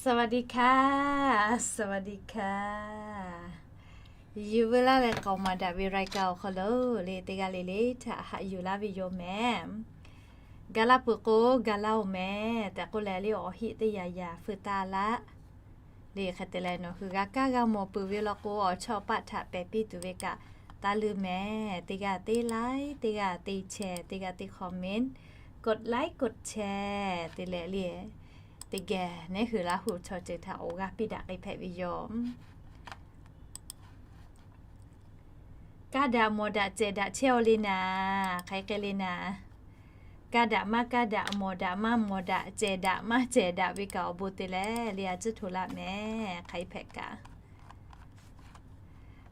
สวัสดีค่ะ สวัสดีค่ะ Yuˬ veu laˇ leh k'aoˍ maˍ daꞈ ve รายการ awˬ hk'aw lo le teˇ g'aˇ le le htaꞈ haꞈ yuˬ laˇ ve yoˬ mehˍ. Gaˬ la peuˬ k'o gaˬ la-oˬ mehˍ tehꞈ k'oˆ leh le awˬ heˆ teˇ yanˇ yanˇ feu taˇ laˇ. Le hk'e te leh nawˬ hui g'a kaˇ g'a mawˬ peuˬ ve law k'o awˬ chawˇ paˆ htaꞈ pehˬ piˇ tuˬ ve kaꞈ taˇ leuˇ mehˍ. Teˇ g'aˇ teˇ like, teˇ g'aˇ teˇ share, teˇ g'aˇ teˇ comment, กดไลค์ กดแชร์ te leh le teˇ geh nehˉ hui Laˇ hu chaw ceuˬ htaꞈ awˬ g'aˇ piˇ daꞈ k'ai hpehꞈ ve yoˬ. Kaˇ daꞈ mawˬ daꞈ cehˬ daꞈ chehˇ-aw le naˍ, hk'aˬ hk'e le naˍ. Kaˇ daꞈ maˇ kaˇ daꞈ, mawˬ daꞈ maˇ mawˬ daꞈ, cehˬ daꞈ maˇ cehˬ daꞈ ve kaꞈ awˬ bon te leh le a ciˉ hto laˇ mehˍ. Hk'aˬ hk'e hpehꞈ kaꞈ,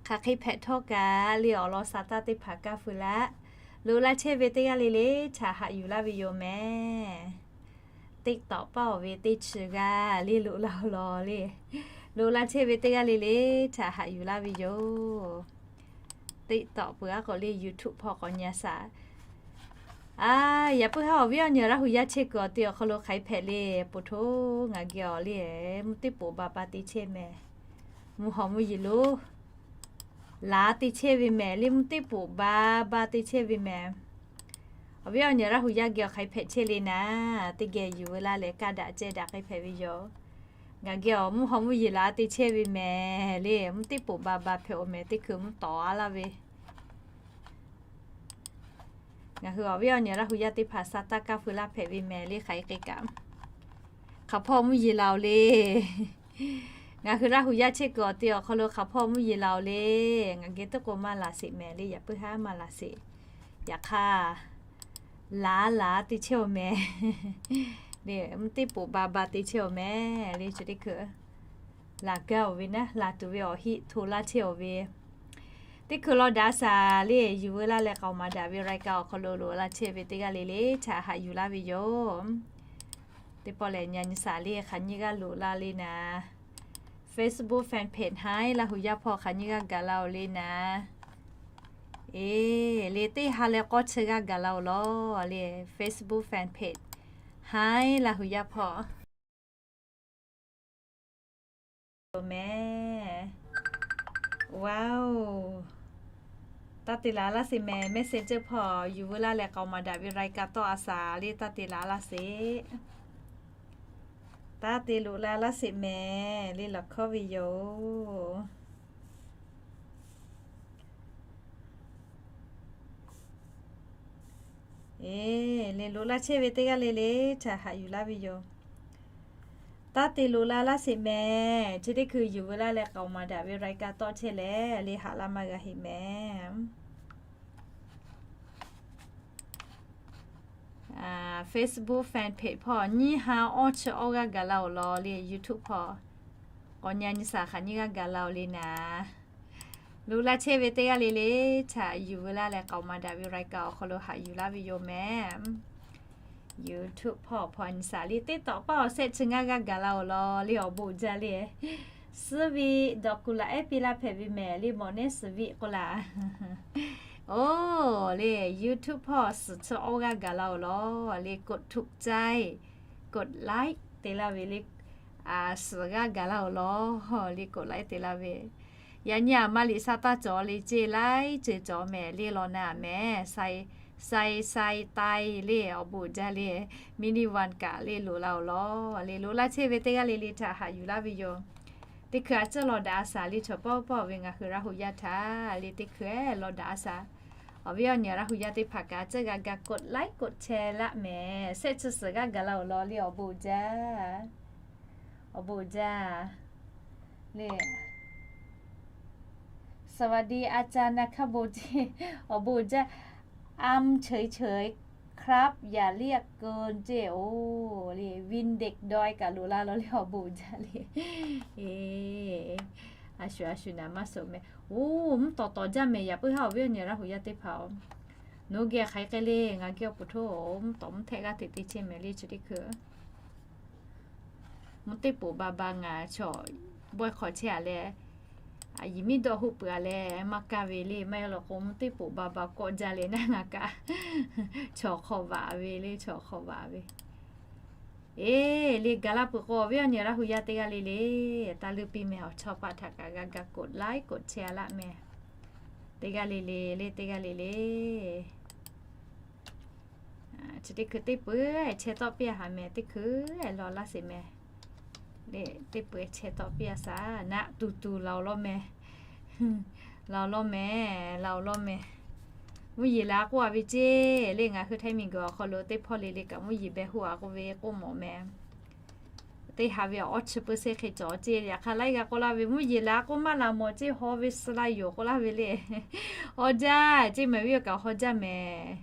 hk'aˬ hk'e hpehꞈ htawˇ kaꞈ le awˬ lawn sa taˇ teˇ hpaˍ kaˇ feu laˇ. Loꞈ la chehˇ ve teˇ g'aˇ le le htaꞈ haꞈ yuˬ laˇ ve yoˬ mehˍ. TikTok paˇ-oˬ ve teˇ chi g'aˇ le loꞈ la-oˬ law le. Loꞈ la chehˇ ve teˇ g'aˇ le le htaꞈ haꞈ yuˬ laˇ ve yoˬ. TikTok peuˬ aˉ k'o le YouTube hpawˇ k'awꞈ nyi a shaˍ. A, yaꞈ puiˉ haˉ awˬ viˉ awˬ nyi Laˇ hu yaˇ chehˇ kuiˬ awˬ te awˬ hk'aw lo hk'aˬ hk'e hpehꞈ le, po htoˇ ngaˬ geh awˬ le mvuhˇ teˇ poˍ ba ba te chehˇ mehˍ. Mvuhˇ hawˬ mvuhˇ yeˬ lo laˬ te chehˇ ve mehˍ le, mvuhˇ teˇ poˍ ba ba te chehˇ ve mehˍ. Awˬ viˉ awˬ nyi Laˇ hu yaˇ geh awˬ hk'aˬ hk'e hpehꞈ chehˇ le naˍ, teˇ geh yuˬ veu laˇ leh kaˇ daꞈ cehˬ daꞈ k'ai hpehꞈ ve yoˬ. Ngaˬ geh awˬ mvuhˇ hawˬ mvuhˇ yeˬ laˬ te chehˇ ve mehˍ le, mvuhˇ teˇ poˍ ba ba hpehꞈ-oˬ mehˍ, teˇ hkui mvuhˇ tawˍ a laˇ ve. Ngaˬ hui awˬ viˉ awˬ nyi Laˇ hu yaˇ teˇ hpaˍ sa taˇ kaˇ feu laˇ hpehꞈ ve mehˍ le hk'aˬ hk'e kaꞈ. Hk'aˬ hpawˇ mvuhˇ yeˬ laˬ-oˬ le. Ngaˬ hui Laˇ hu yaˇ chehˇ kuiˬ awˬ te awˬ hk'aw lo hk'aˬ hpawˇ mvuhˇ yeˬ laˬ-oˬ le. Ngaˬ geh teˇ k'o maˇ laˬ sheˍ mehˍ le, yaꞈ puiˉ haˉ maˇ laˬ sheˍ. Yaꞈ hk'aˇ, laˬ laˬ te chehˇ-oˬ mehˍ le, mvuhˇ teˇ poˍ ba ba te chehˇ-oˬ mehˍ le, chi teˇ hkui laˬ gaˇ-oˬ ve naˉ, laˬ tuˬ ve awˬ heˆ hto laˇ chehˇ-oˬ ve. Teˇ hkui law daꞈ a shaˍ le, yuˬ veu laˇ leh k'aoˍ maˍ daꞈ ve รายการ awˬ hk'aw lo loꞈ la chehˇ ve teˇ g'aˇ le le htaꞈ haꞈ yuˬ laˇ ve yoˬ. Teˇ pawˆ lehˬ nyi a nyi shaˍ le, hk'aˬ nyiˇ g'aˇ loꞈ la le naˍ. Facebook fan page Haiˉ Laˇ hu yaˇ hpawˇ hk'aˬ nyiˇ g'aˇ gaˬ la-oˬ le naˍ. Eˬ, le teˇ ha leh k'awˇ chi g'aˇ gaˬ la-oˬ law le, Facebook fan page Haiˉ Laˇ hu yaˇ hpawˇ yoˬ mehˍ. Wow. Taˇ te laˬ laˇ sheˍ mehˍ, Messenger hpawˇ yuˬ veu laˇ leh k'aoˍ maˍ daꞈ ve รายการ tawˆ a shaˍ le, taˇ te laˬ laˇ sheˍ. Taˇ te loꞈ la laˇ sheˍ mehˍ le, lawˬ hkawˇ ve yoˬ. Eˬ, le loꞈ la chehˇ ve teˇ g'aˇ le le htaꞈ haꞈ yuˬ laˇ ve yoˬ. Taˇ te loꞈ la laˇ sheˍ mehˍ, chi teˇ hkui yuˬ veu laˇ leh k'aoˍ maˍ daꞈ ve รายการ tawˆ chehˇ leh le haꞈ laˇ maˇ g'a heˆ mehˍ. Facebook fan page hpawˇ nyiˇ ha awˇ chi awˇ g'aˇ gaˬ la-oˬ law le, YouTube hpawˇ k'awꞈ nyi a nyi shaˍ hk'aˬ nyiˇ g'aˇ gaˬ la-oˬ le naˍ. Loꞈ la chehˇ ve teˇ g'aˇ le le htaꞈ yuˬ veu laˇ leh k'aoˍ maˍ daꞈ ve รายการ awˬ hk'aw lo haꞈ yuˬ laˇ ve yoˬ mehˍ. YouTube hpawˇ awˬ hpawˇ a nyi shaˍ le, TikTok paˇ awˬ sehˆ chi ngaˇ g'aˇ gaˬ la-oˬ law le, awˬ bon uiˍ jaˇ le. Suhˉ ve dawˬ kuˬ laꞈ ehˉ piˇ laˇ hpehꞈ ve mehˍ le, mawˬ nehˉ suhˍ ve k'oˆ laˬ. Oˬ le, YouTube hpawˇ suhˍ chi awˇ g'aˇ gaˬ la-oˬ law le, กดถูกใจ กดไลค์ te laˇ ve le, suhˍ g'aˇ gaˬ la-oˬ law le, กดไลค์ te laˇ ve. Yaꞈ nyi aˬ ma liꞈ sha taˇ cawˬ le, ceˇ laiˉ ceuˬ cawˬ mehˍ le, law na mehˍ. Sai sai tai le, awˬ bon uiˍ jaˇ le. Mini one kaꞈ le loꞈ la-oˬ law le, loꞈ la chehˇ ve teˇ g'aˇ le le htaꞈ haꞈ yuˬ laˇ ve yoˬ. Teˇ hkui a ciˉ law daꞈ a shaˍ le, chaw pawˆ pawˆ ve ngaˬ hui Laˇ hu yaˇ htaꞈ le teˇ hkui law daꞈ a shaˍ. Awˬ viˉ awˬ nyi Laˇ hu yaˇ teˇ hpaˍ kaꞈ a ciˉ g'a ga กดไลค์ กดแชร์ laˇ mehˍ. Sehˆ chi suhˍ g'aˇ gaˬ la-oˬ law le, awˬ bon uiˍ jaˇ. Awˬ bon uiˍ jaˇ le. สวัสดีอาจารย์นะครับ bon ceˇ, awˬ bon uiˍ jaˇ. อำเฉยๆครับ อย่าเรียกเกิน ceˇ oˬ le, วินเด็กดอย kaꞈ loꞈ la law le, awˬ bon uiˍ jaˇ le. Eˬ, a shuˍ a shuˍ naˍ maˇ shuˍ mehˍ. Oˬ, mvuhˇ tawˍ tawˍ jaˇ mehˍ, yaꞈ puiˉ haˉ awˬ viˉ awˬ nyi Laˇ hu yaˇ teˇ hpaˍ-oˬ. Nawˬ hui geh hk'aˬ hk'e le, ngaˬ geh awˬ pfuhˍ htoˇ mvuhˇ tawˍ mvuhˇ htehˆ g'aˇ hteꞈ te chehˇ mehˍ le, chi teˇ hkui. Mvuhˇ teˇ poˍ ba ba ngaˬ chaw bawehˇ hk'awꞈ chehˇ-a leh, yehˬ miˉ dawˇ hoˆ peuˬ-a leh maˇ kaˇ ve le. Maˇ heˆ law k'o mvuhˇ teˇ poˍ ba ba kawˆ jaˇ leh naˉ ngaˬ kaꞈ chaw hk'aw vaꞈ ve le, chaw hk'aw vaꞈ ve. Eˬ, le gaˬ la peuˬ k'o, awˬ viˉ awˬ nyi Laˇ hu yaˇ teˇ g'aˇ le le, taˇ leuˇ piˇ meh, awˬ chawˇ paˆ htaꞈ kaꞈ g'a ga กดไลค์ กดแชร์ laˇ meh. Teˇ g'aˇ le le, le teˇ g'aˇ le le. Chi teˇ hkui teˇ peuˬ chehˇ tawˆ piˇ a haꞈ meh, teˇ hkui law laˇ sheˍ meh. Le teˇ peuˬ chehˇ tawˆ piˇ a shaˍ naˆ tuˬ tuˬ laˬ-oˬ lawˇ meh. Laˬ-oˬ lawˇ meh, laˬ-oˬ lawˇ meh. Mvuhˇ yeˬ la k'oˆ a ve ceˇ le, ngaˬ hui Htaiˇ miˬguiˬ awˬ hk'aw lo teˇ hpawˇ le le kaꞈ mvuhˇ yeˬ beh hoˆ a k'oˆ ve k'oˆ mawˬ meh. Teˇ ha ve awˬ awˇ chi pui se hk'e cawˬ ceˇ. Yaꞈ hk'aˇ laiˉ g'aˇ k'oˆ laˇ ve, mvuhˇ yeˬ la k'oˆ maˇ laˬ mawˬ ceˇ, haw ve suh la yoˬ k'oˆ laˇ ve le. Haw jaˇ ceˇ, mehˬ viˉ awˬ kaꞈ haw jaˇ mehˍ.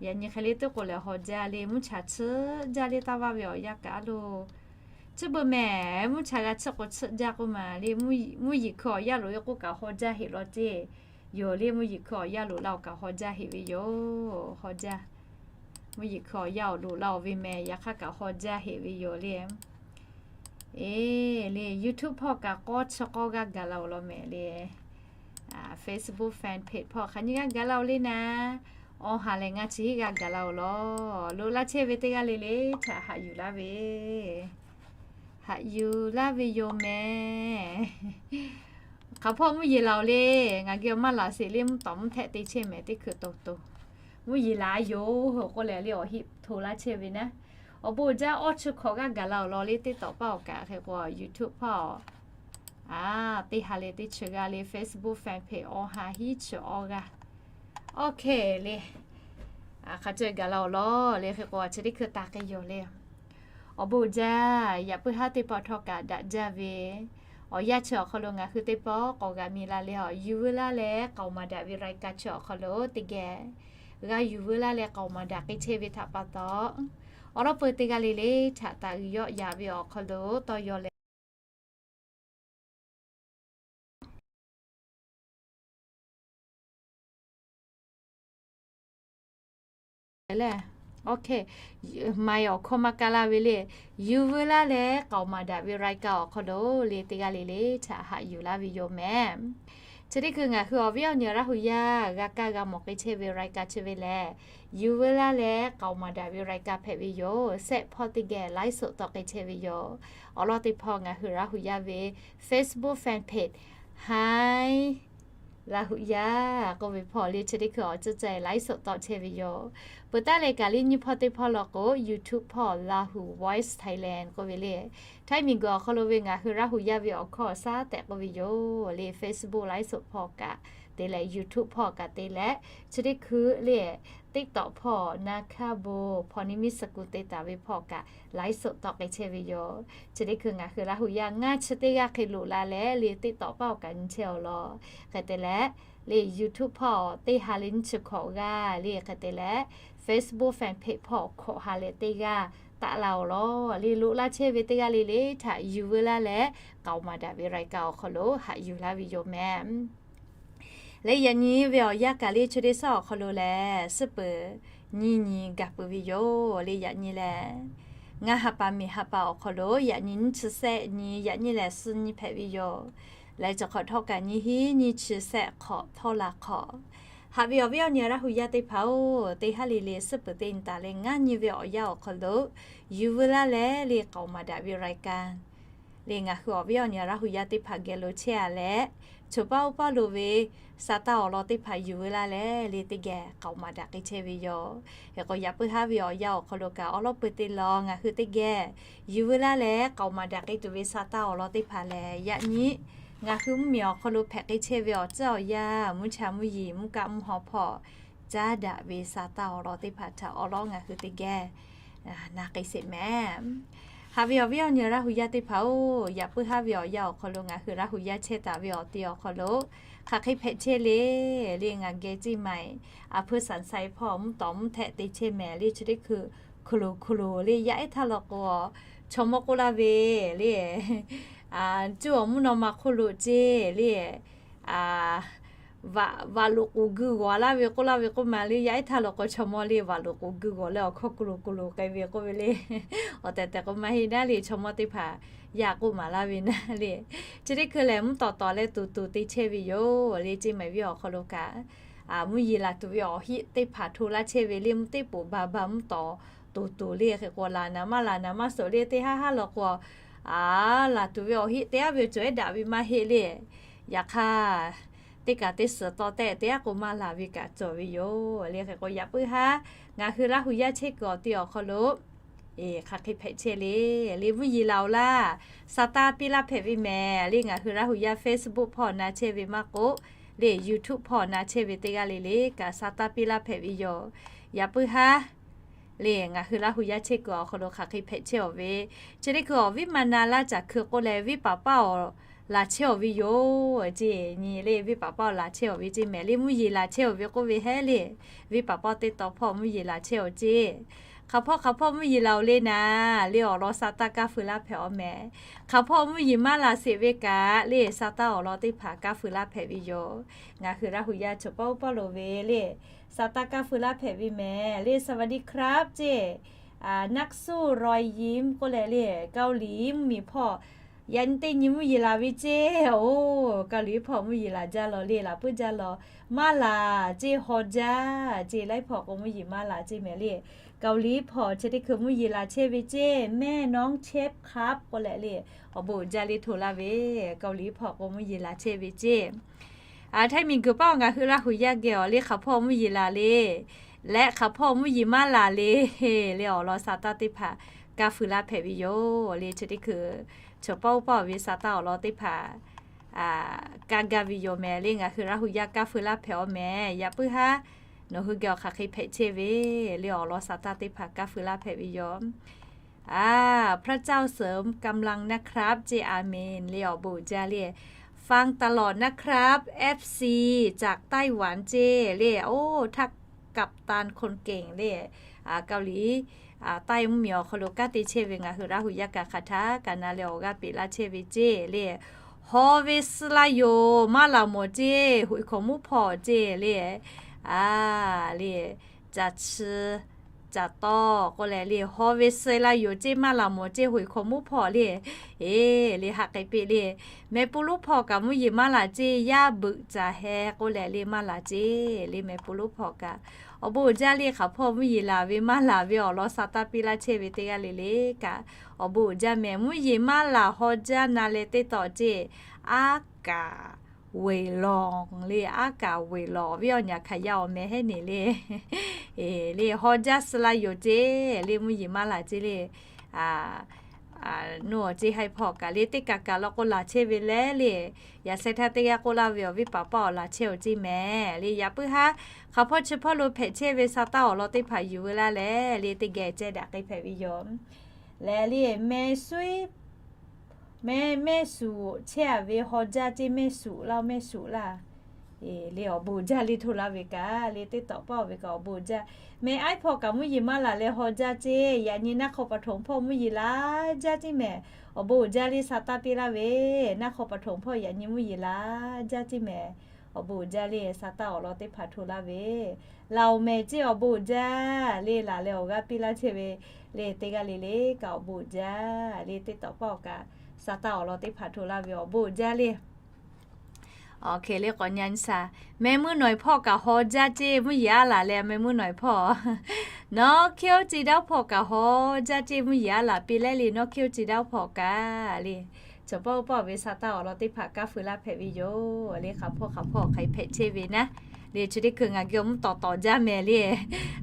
Yaꞈ nyi hk'e le teˇ k'oˍ lehˬ haw jaˇ le, mvuhˇ chaꞈ chiˆ jaˇ le, taˇ vaˇ ve awˬ yanˇ kaꞈ a loˬ. Chi beuꞈ mehˍ, mvuhˇ chaꞈ g'a chiˆ k'o chiˆ jaˇ k'oˆ ma le, mvuhˇ yeˬ hkui awˬ yanˇ loꞈ e k'oˆ kaꞈ haw jaˇ heꞈ law ceˇ. Yoˬ le, mvuhˇ yeˬ hkui awˬ yanˇ loꞈ laˇ-oˬ kaꞈ haw jaˇ heꞈ ve yoˬ. Haw jaˇ. Mvuhˇ yeˬ hkui awˬ yanˇ awˬ loꞈ laˇ-oˬ ve mehˍ, yaꞈ hk'aˇ kaꞈ haw jaˇ heꞈ ve yoˬ le. Eˬ le, YouTube hpawˇ kaꞈ k'awˇ chi k'awˇ g'aˇ gaˬ la-oˬ law mehˍ le. Facebook fan page hpawˇ hk'aˬ nyi g'aˇ gaˬ la-oˬ le naˍ. Awˬ haˍ lehˬ ngaˇ chi hiˉ g'aˇ gaˬ la-oˬ law. Loꞈ laˇ chehˇ ve teˇ g'aˇ le le htaꞈ haꞈ yuˬ laˇ ve, haꞈ yuˬ laˇ ve yoˬ mehˍ. Hk'aˬ hpawˇ mvuhˇ yeˬ laˬ-oˬ le. Ngaˬ geh awˬ maˇ laˬ sheˍ le, mvuhˇ tawˍ mvuhˇ htehˆ te chehˇ mehˍ, teˇ hkui to to. Mvuhˇ yeˬ laˬ yoˬ k'oˆ leh le awˬ heˆ hto laˇ chehˇ ve naˉ. Awˬ bon uiˍ jaˇ, awˇ chi hkawꞈ g'aˇ gaˬ la-oˬ law le, teˇ tawꞈ paˇ awˬ kaꞈ hk'e k'o YouTube hpawˇ a, teˇ ha leh teˇ chi g'aˇ le, Facebook fan page awˬ ha hiˉ chi awˇ g'aˇ. OK le. Hk'aˬ ceuˬ gaˬ la-oˬ law le hk'e k'o, chi teˇ hkui taˍ k'ai yoˬ le. Awˬ bon uiˍ jaˇ, yaꞈ puiˉ haˉ teˇ hpaˍ htawˇ kaꞈ daꞈ jaˇ ve, awˬ yanˇ chi awˬ hk'aw lo ngaˬ hui teˇ pawˆ k'awꞈ g'a mi la leh, yuˬ veu laˇ leh k'aoˍ maˍ daꞈ ve รายการ chi awˬ hk'aw lo teˇ geh g'a yuˬ veu laˇ leh k'aoˍ maˍ daꞈ k'ai chehˇ ve htaꞈ pa taw, awˬ lawn peuˬ teˇ g'aˇ le le htaꞈ taˍ uiˍ yawˆ yaꞈ ve awˬ hk'aw lo tawˇ yaw leh le. OK, maˍ awˬ hkawˇ maˇ kaˇ laˇ ve le. Yuˬ veu laˇ leh k'aoˍ maˍ daꞈ ve รายการ awˬ hk'aw lo le teˇ g'aˇ le le htaꞈ haꞈ yuˬ laˇ ve yoˬ mehˍ. Chi teˇ hkui ngaˬ hui awˬ viˉ awˬ nyi Laˇ hu yaˇ g'a kaˇ g'a mawˬ k'ai chehˇ ve รายการ chi ve lehˬ, yuˬ veu laˇ leh k'aoˍ maˍ daꞈ ve รายการ hpehꞈ ve yoˬ. Sehˆ hpawˇ teˇ geh ไลฟ์สด tawˆ k'ai chehˇ ve yoˬ. Awˬ lawn teˇ hpawˇ ngaˬ hui Laˇ hu yaˇ ve Facebook fan page Htaiˇ Laˇ hu yaˇ k'oˆ ve hpawˇ le chi teˇ hkui awˬ ceuˬ ceh ไลฟ์สด tawˆ chehˇ ve yoˬ. Peuˬ taˉ leh kaꞈ le nyiˇ hpawˇ teˇ hpawˇ law k'o YouTube hpawˇ Lahu Voice Thailand k'oˆ ve le, Htaiˇ miˬguiˬ awˬ hk'aw lo ve ngaˬ hui Laˇ hu yaˇ ve awˬ hkawˇ awˬ shaˉ tehꞈ k'oˆ ve yoˬ le. Facebook ไลฟ์สด hpawˇ kaꞈ te leh, YouTube hpawˇ kaꞈ te leh, chi teˇ hkui le TikTok hpawˇ naˍ hkaˇ bon hpawˇ ni miˉ suh kuˬ te taˍ ve hpawˇ kaꞈ ไลฟ์สด tawˆ k'ai chehˇ ve yoˬ. Chi teˇ hkui ngaˬ hui Laˇ hu yaˇ ngaˇ chi teˇ g'aˇ hk'e loꞈ la leh le TikTok paˇ awˬ kaꞈ nyi chehˇ-oˬ law. Hk'e te leh, le YouTube hpawˇ teˇ ha leh nyiˇ chi hkawꞈ g'aˇ le, hk'e te leh Facebook fan page hpawˇ hkawꞈ ha leh teˇ g'aˇ taˆ la-oˬ law. Le loꞈ laˇ chehˇ ve teˇ g'aˇ le le htaꞈ yuˬ veu laˇ leh k'aoˍ maˍ daꞈ ve รายการ awˬ hk'aw lo haꞈ yuˬ laˇ ve yoˬ mehˍ. Le yaꞈ nyi ve awˬ yanˇ kaꞈ le chi teˇ shaˉ awˬ hk'aw lo lehˬ, suhˉ peuˍ nyiˇ nyi gaˬ peuˬ ve yoˬ. Le yaꞈ nyi lehˬ, ngaˇ ha pa miˬ ha pa awˬ hk'aw lo yaꞈ nyi nyiˇ chi sehˆ nyi, yaꞈ nyi lehˬ suh nyi hpehꞈ ve yoˬ. Leh chi hk'awꞈ htawˇ kaꞈ nyiˇ hinˉ nyiˇ chi sehˆ hk'awꞈ htawˇ la hk'awꞈ. Haꞈ ve awˬ viˉ awˬ nyi Laˇ hu yaˇ teˇ hpaˍ-oˬ, teˇ haˉ le le suhˉ peuˍ teˇ nyi taˍ leh ngaˇ nyi ve awˬ yanˇ awˬ hk'aw lo yuˬ veu laˇ leh le k'aoˍ maˍ daꞈ ve รายการ le ngaˬ hui awˬ viˉ awˬ nyi Laˇ hu yaˇ teˇ hpaˍ geh lo chehˇ a leh, choˬ paˇ oˇ paˇ lo ve sa taˇ awˬ lawn teˇ hpaˍ yuˬ veu laˇ leh le teˇ geh k'aoˍ maˍ daꞈ k'ai chehˇ ve yoˬ. Hk'e k'o yaꞈ puiˉ haˉ ve awˬ yanˇ awˬ hk'aw lo kaꞈ awˬ lawn peuˬ te law ngaˬ hui teˇ geh yuˬ veu laˇ leh k'aoˍ maˍ daꞈ k'ai tuˬ ve sa taˇ awˬ lawn teˇ hpaˍ lehˬ, yaꞈ nyi ngaˬ hui mvuhˇ miˬ awˬ hk'aw lo hpehꞈ k'ai chehˇ ve awˬ tcuhˉ awˬ yanˇ, mvuhˇ cha mvuhˇ yeˬ, mvuhˇ kaˆ mvuhˇ haw hpawˇ caˉ daꞈ ve sa taˇ awˬ lawn teˇ hpaˍ htaꞈ awˬ lawn ngaˬ hui teˇ geh na k'ai sheˍ mehˍ. Haꞈ ve awˬ viˉ awˬ nyi Laˇ hu yaˇ teˇ hpaˍ-oˬ, yaꞈ puiˉ haˉ ve awˬ yanˇ awˬ hk'aw lo ngaˬ hui Laˇ hu yaˇ chehˇ taˍ ve awˬ te awˬ hk'aw lo hk'aˬ hk'e hpehꞈ chehˇ le. Le ngaˬ geh ceˇ maˬ-eˬ, a hpuiˇ saˍ sai hpawˇ mvuhˇ tawˍ mvuhˇ htehˆ te chehˇ mehˍ le chi teˇ hkui hk'oˍ loˍ hk'oˍ loˍ le yaˇ ehˉ htaˇ law k'o, chaw mawˇ k'oˆ laˇ ve le, cuˇ awˬ mvuhˇ naw ma hk'oˆ lo ceˇ le, vaꞈ loꞈ k'oˍ gui g'awˬ laˇ ve k'oˆ laˇ ve k'oˆ ma le, yaˇ ehˉ htaˇ law k'o chaw mawˇ le vaꞈ loꞈ k'oˍ gui g'awˬ leh awˬ hkawˇ kuˬ loˍ kuˬ loˍ k'ai ve k'oˆ ve le. Awˬ tehˬ tehˬ k'o maˇ heˆ naˉ le, chaw mawˇ teˇ hpaˍ yaˇ k'oˆ maˍ laˇ ve naˉ le. Chi teˇ hkui lehˬ mvuhˇ tawˍ tawˍ leh tuˬ tuˬ te chehˇ ve yoˬ le. Ceˇ maˬ viˉ awˬ hk'aw lo kaꞈ mvuhˇ yeˬ laˬ tuˬ ve awˬ hiˆ teˇ hpaˍ hto laˇ chehˇ ve le, mvuhˇ teˇ poˍ ba ba mvuhˇ tawˍ toˍ toˍ le. Hk'e k'o, laˬ naˍ maˇ laˬ naˍ maˇ suhˍ le, teˇ haˉ haˉ law k'o, a, laˬ tuˬ ve awˬ heˆ teˇ g'aˇ ve cawˬ ehˉ daꞈ ve maˇ heˆ le. Yaꞈ hk'aˇ, teˇ kaꞈ teˇ suhˍ taw tehꞈ teˇ g'aˇ k'o maˇ laˬ ve kaꞈ cawˬ ve yoˬ le. Hk'e k'o, yaꞈ puiˉ haˉ ngaˬ hui Laˇ hu yaˇ chehˇ kuiˬ awˬ te awˬ hk'aw lo hk'aˬ hk'e hpehꞈ chehˇ le. Le mvuhˇ yeˬ laˬ oˬ laˇ. Sa taˇ piˇ laˇ hpehꞈ ve mehˍ le. Ngaˬ hui Laˇ hu yaˇ Facebook hpawˇ na chehˇ ve maˇ k'oˆ, le YouTube hpawˇ na chehˇ ve teˇ g'aˇ le le kaꞈ sa taˇ piˇ laˇ hpehꞈ ve yoˬ. Yaꞈ puiˉ haˉ le ngaˬ hui Laˇ hu yaˇ chehˇ kuiˬ awˬ hk'aw lo hk'aˬ hk'e hpehꞈ chehˇ awˬ ve, chi teˇ hkui awˬ viˉ ma na laˇ caˬ hkui k'oˆ leh, viˉ paˍ paˇ awˬ laˬ chehˇ awˬ ve yoˬ. Ceˇ nyi le, viˉ paˍ paˇ awˬ laˬ chehˇ awˬ ve ceˇ mehˍ le. Mvuhˇ yeˬ laˬ chehˇ awˬ ve k'oˆ ve hehˉ le, viˉ paˍ paˇ teˇ taw hpawˇ mvuhˇ yeˬ laˬ chehˇ awˬ ceˇ. Hk'aˬ hpawˇ hk'aˬ hpawˇ mvuhˇ yeˬ laˬ oˬ le naˍ le, awˬ lawn sa taˇ kaˇ feu laˇ hpehꞈ awˬ mehˍ. Hk'aˬ hpawˇ mvuhˇ yeˬ maˇ laˬ sheˍ ve kaꞈ le, sa taˇ awˬ lawn teˇ hpaˍ kaˇ feu laˇ hpehꞈ ve yoˬ. Ngaˬ hui Laˇ hu yaˇ chaw pawˆ pawˆ lo ve le, sa taˇ kaˇ feu laˇ hpehꞈ ve mehˍ le. สวัสดีครับ ceˇ. นักสู้รอยยิ้ม k'oˆ leh le, Kaoˍliˍ mvuhˇ miˬ hpawˇ yaꞈ nyi teˇ nyi mvuhˇ yeˬ laˬ ve ceˇ. Oˬ, Kaoˍliˍ hpawˇ mvuhˇ yeˬ laˬ jaˇ law le, laˬ puiˉ jaˇ law. Maˇ laˬ ceˇ, haw jaˇ ceˇ. Laiˉ hpawˇ k'o mvuhˇ yeˬ maˇ laˬ ceˇ mehˍ le. Kaoˍliˍ hpawˇ chi teˇ hkui mvuhˇ yeˬ laˬ chehˇ ve ceˇ. แม่น้องเชฟครับ k'oˆ leh le, awˬ bon uiˍ jaˇ le hto laˇ ve, Kaoˍliˍ hpawˇ k'o mvuhˇ yeˬ laˬ chehˇ ve ceˇ. Htaiˇ miˬguiˬ paˇ ngaˬ hui Laˇ hu yaˇ geh awˬ le, hk'aˬ hpawˇ mvuhˇ yeˬ laˬ le, leh hk'aˬ hpawˇ mvuhˇ yeˬ maˇ laˬ le, le awˬ lawn sa taˇ teˇ hpaˍ kaˇ feu laˇ hpehꞈ ve yoˬ le. Chi teˇ hkui chaw pawˆ pawˆ ve sa taˇ awˬ lawn teˇ hpaˍ kaˇ gaˇ ve yoˬ mehˍ le. Ngaˬ hui Laˇ hu yaˇ kaˇ feu laˇ hpehꞈ awˬ mehˍ. Yaꞈ puiˉ haˉ nawˬ hui geh awˬ hk'aˬ hk'e hpehꞈ chehˇ ve le, awˬ lawn sa taˇ teˇ hpaˍ kaˇ feu laˇ hpehꞈ ve yoˬ. พระเจ้าเสริมกำลังนะครับ ceˇ, อาเมน le awˬ bon uiˍ jaˇ le. ฟังตลอดนะครับ เอฟซี จากไต้หวัน ceˇ le. Oˇ, ท่านกัปตันคนเก่ง le, Kaoˍliˍ, Taiˇ mvuhˇ miˬ awˬ hk'aw lo kanˉ te chehˇ ve ngaˬ hui Laˇ hu yaˇ kaꞈ hk'aˬ htaˇ kaꞈ na leh awˬ g'aˇ peꞈ laˇ chehˇ ve ceˇ le. Haw ve suh la yoˬ, maˇ laˬ mawˬ ceˇ, hoꞈ hkawnˍ muˉ hpawˇ ceˇ le. A, le, caˬ chi caˬ tawˇ k'oˆ leh le, haw ve suh la yoˬ ceˇ, maˇ laˬ mawˬ ceˇ, hoꞈ hkawnˍ muˉ hpawˇ le. Eˬ, le ha k'ai peꞈ le. Mehˍ pu lonˉ hpawˇ kaꞈ mvuhˇ yeˬ maˇ laˬ ceˇ, yaˇ beuꞈ caˬ heh k'oˆ leh le maˇ laˬ ceˇ le. Mehˍ pu lonˉ hpawˇ kaꞈ awˬ bon uiˍ jaˇ le. Hk'aˬ hpawˇ mvuhˇ yeˬ laˬ ve maˇ laˬ ve awˬ lawn sa taˇ piˇ laˇ chehˇ ve teˇ g'aˇ le le kaꞈ awˬ bon uiˍ jaˇ mehˍ. Mvuhˇ yeˬ maˇ laˬ haw jaˇ na leh teˇ taw ceˇ, aˉ kaˍ weˬ lawˬ le, aˉ kaˍ weˬ lawˬ ve awˬ nyaˬ hk'aˬ yaˇ awˬ meh heˉ neˬ le. Eˬ, le haw jaˇ suh la yoˬ ceˇ le, mvuhˇ yeˬ maˇ laˬ ceˇ le. Nuˇ awˬ ceˇ haiˇ hpawˇ kaꞈ le teˇ kaꞈ kaꞈ law k'o laˬ chehˇ ve leh le. Yaꞈ sheh htaˇ teˇ g'aˇ k'oˆ laˇ ve awˬ viˉ paˍ paˇ awˬ laˬ chehˇ awˬ ceˇ mehˍ le. Yaꞈ puiˉ haˉ hk'aˬ hpawˇ chi hpawˇ lo hpehꞈ chehˇ ve sa taˇ awˬ lawn teˇ hpaˍ yuˬ veu laˇ leh le, teˇ geh ceh daꞈ k'ai hpehꞈ ve yoˬ. Leh le, meh suiˉ, meh, mehˆ suˍ chehˇ a ve haw jaˇ ceˇ, mehˆ suˍ laˇ, mehˆ suˍ laˇ. Eˬ, le awˬ bon uiˍ jaˇ le hto laˇ ve kaꞈ le, teˇ tawꞈ paˇ oˬ ve kaꞈ awˬ bon uiˍ jaˇ. Meh aiˉ hpawˇ kaꞈ mvuhˇ yeˬ maˇ laˬ leh haw jaˇ ceˇ, yaꞈ nyi naˆ hk'aw pa htoꞈ hpawˇ mvuhˇ yeˬ laˬ jaˇ ceˇ mehˍ. Awˬ bon uiˍ jaˇ le sa taˇ piˇ laˇ ve, naˆ hk'aw pa htoꞈ hpawˇ yaꞈ nyi mvuhˇ yeˬ laˬ jaˇ ceˇ mehˍ. Awˬ bon uiˍ jaˇ le sa taˇ awˬ lawn teˇ hpaˍ hto laˇ ve, laˬ oˬ mehˍ ceˇ, awˬ bon uiˍ jaˇ le, laˬ leh awˬ g'aˇ piˇ laˇ chehˇ ve le, teˇ g'aˇ le le kaꞈ awˬ bon uiˍ jaˇ le, teˇ tawꞈ paˇ oˬ kaꞈ sa taˇ awˬ lawn teˇ hpaˍ hto laˇ ve awˬ bon uiˍ jaˇ le. Awˬ hk'e le k'awꞈ nyi a nyi sha. Meh meuˇ nawˬ eˬ hpawˇ kaꞈ haw jaˇ ceˇ, mvuhˇ yeˬ aˉ laˬ leh meh meuˇ nawˬ eˬ hpawˇ. Nawˉ hkiˇ oˇ ci daˇ oˇ hpawˇ kaꞈ haw jaˇ ceˇ, mvuhˇ yeˬ aˉ laˬ piˇ leh le, nawˉ hkiˇ oˇ ci daˇ oˇ hpawˇ kaꞈ le. Chaw pawˆ oˇ pawˆ ve sa taˇ awˬ lawn teˇ hpaˍ kaˇ feu laˇ hpehꞈ ve yoˬ le. Hk'aˬ hpawˇ hk'aˬ hpawˇ hk'aˬ hk'e hpehꞈ chehˇ ve naˉ le, chi teˇ hkui ngaˬ geh awˬ mvuhˇ tawˍ tawˍ jaˇ mehˍ le.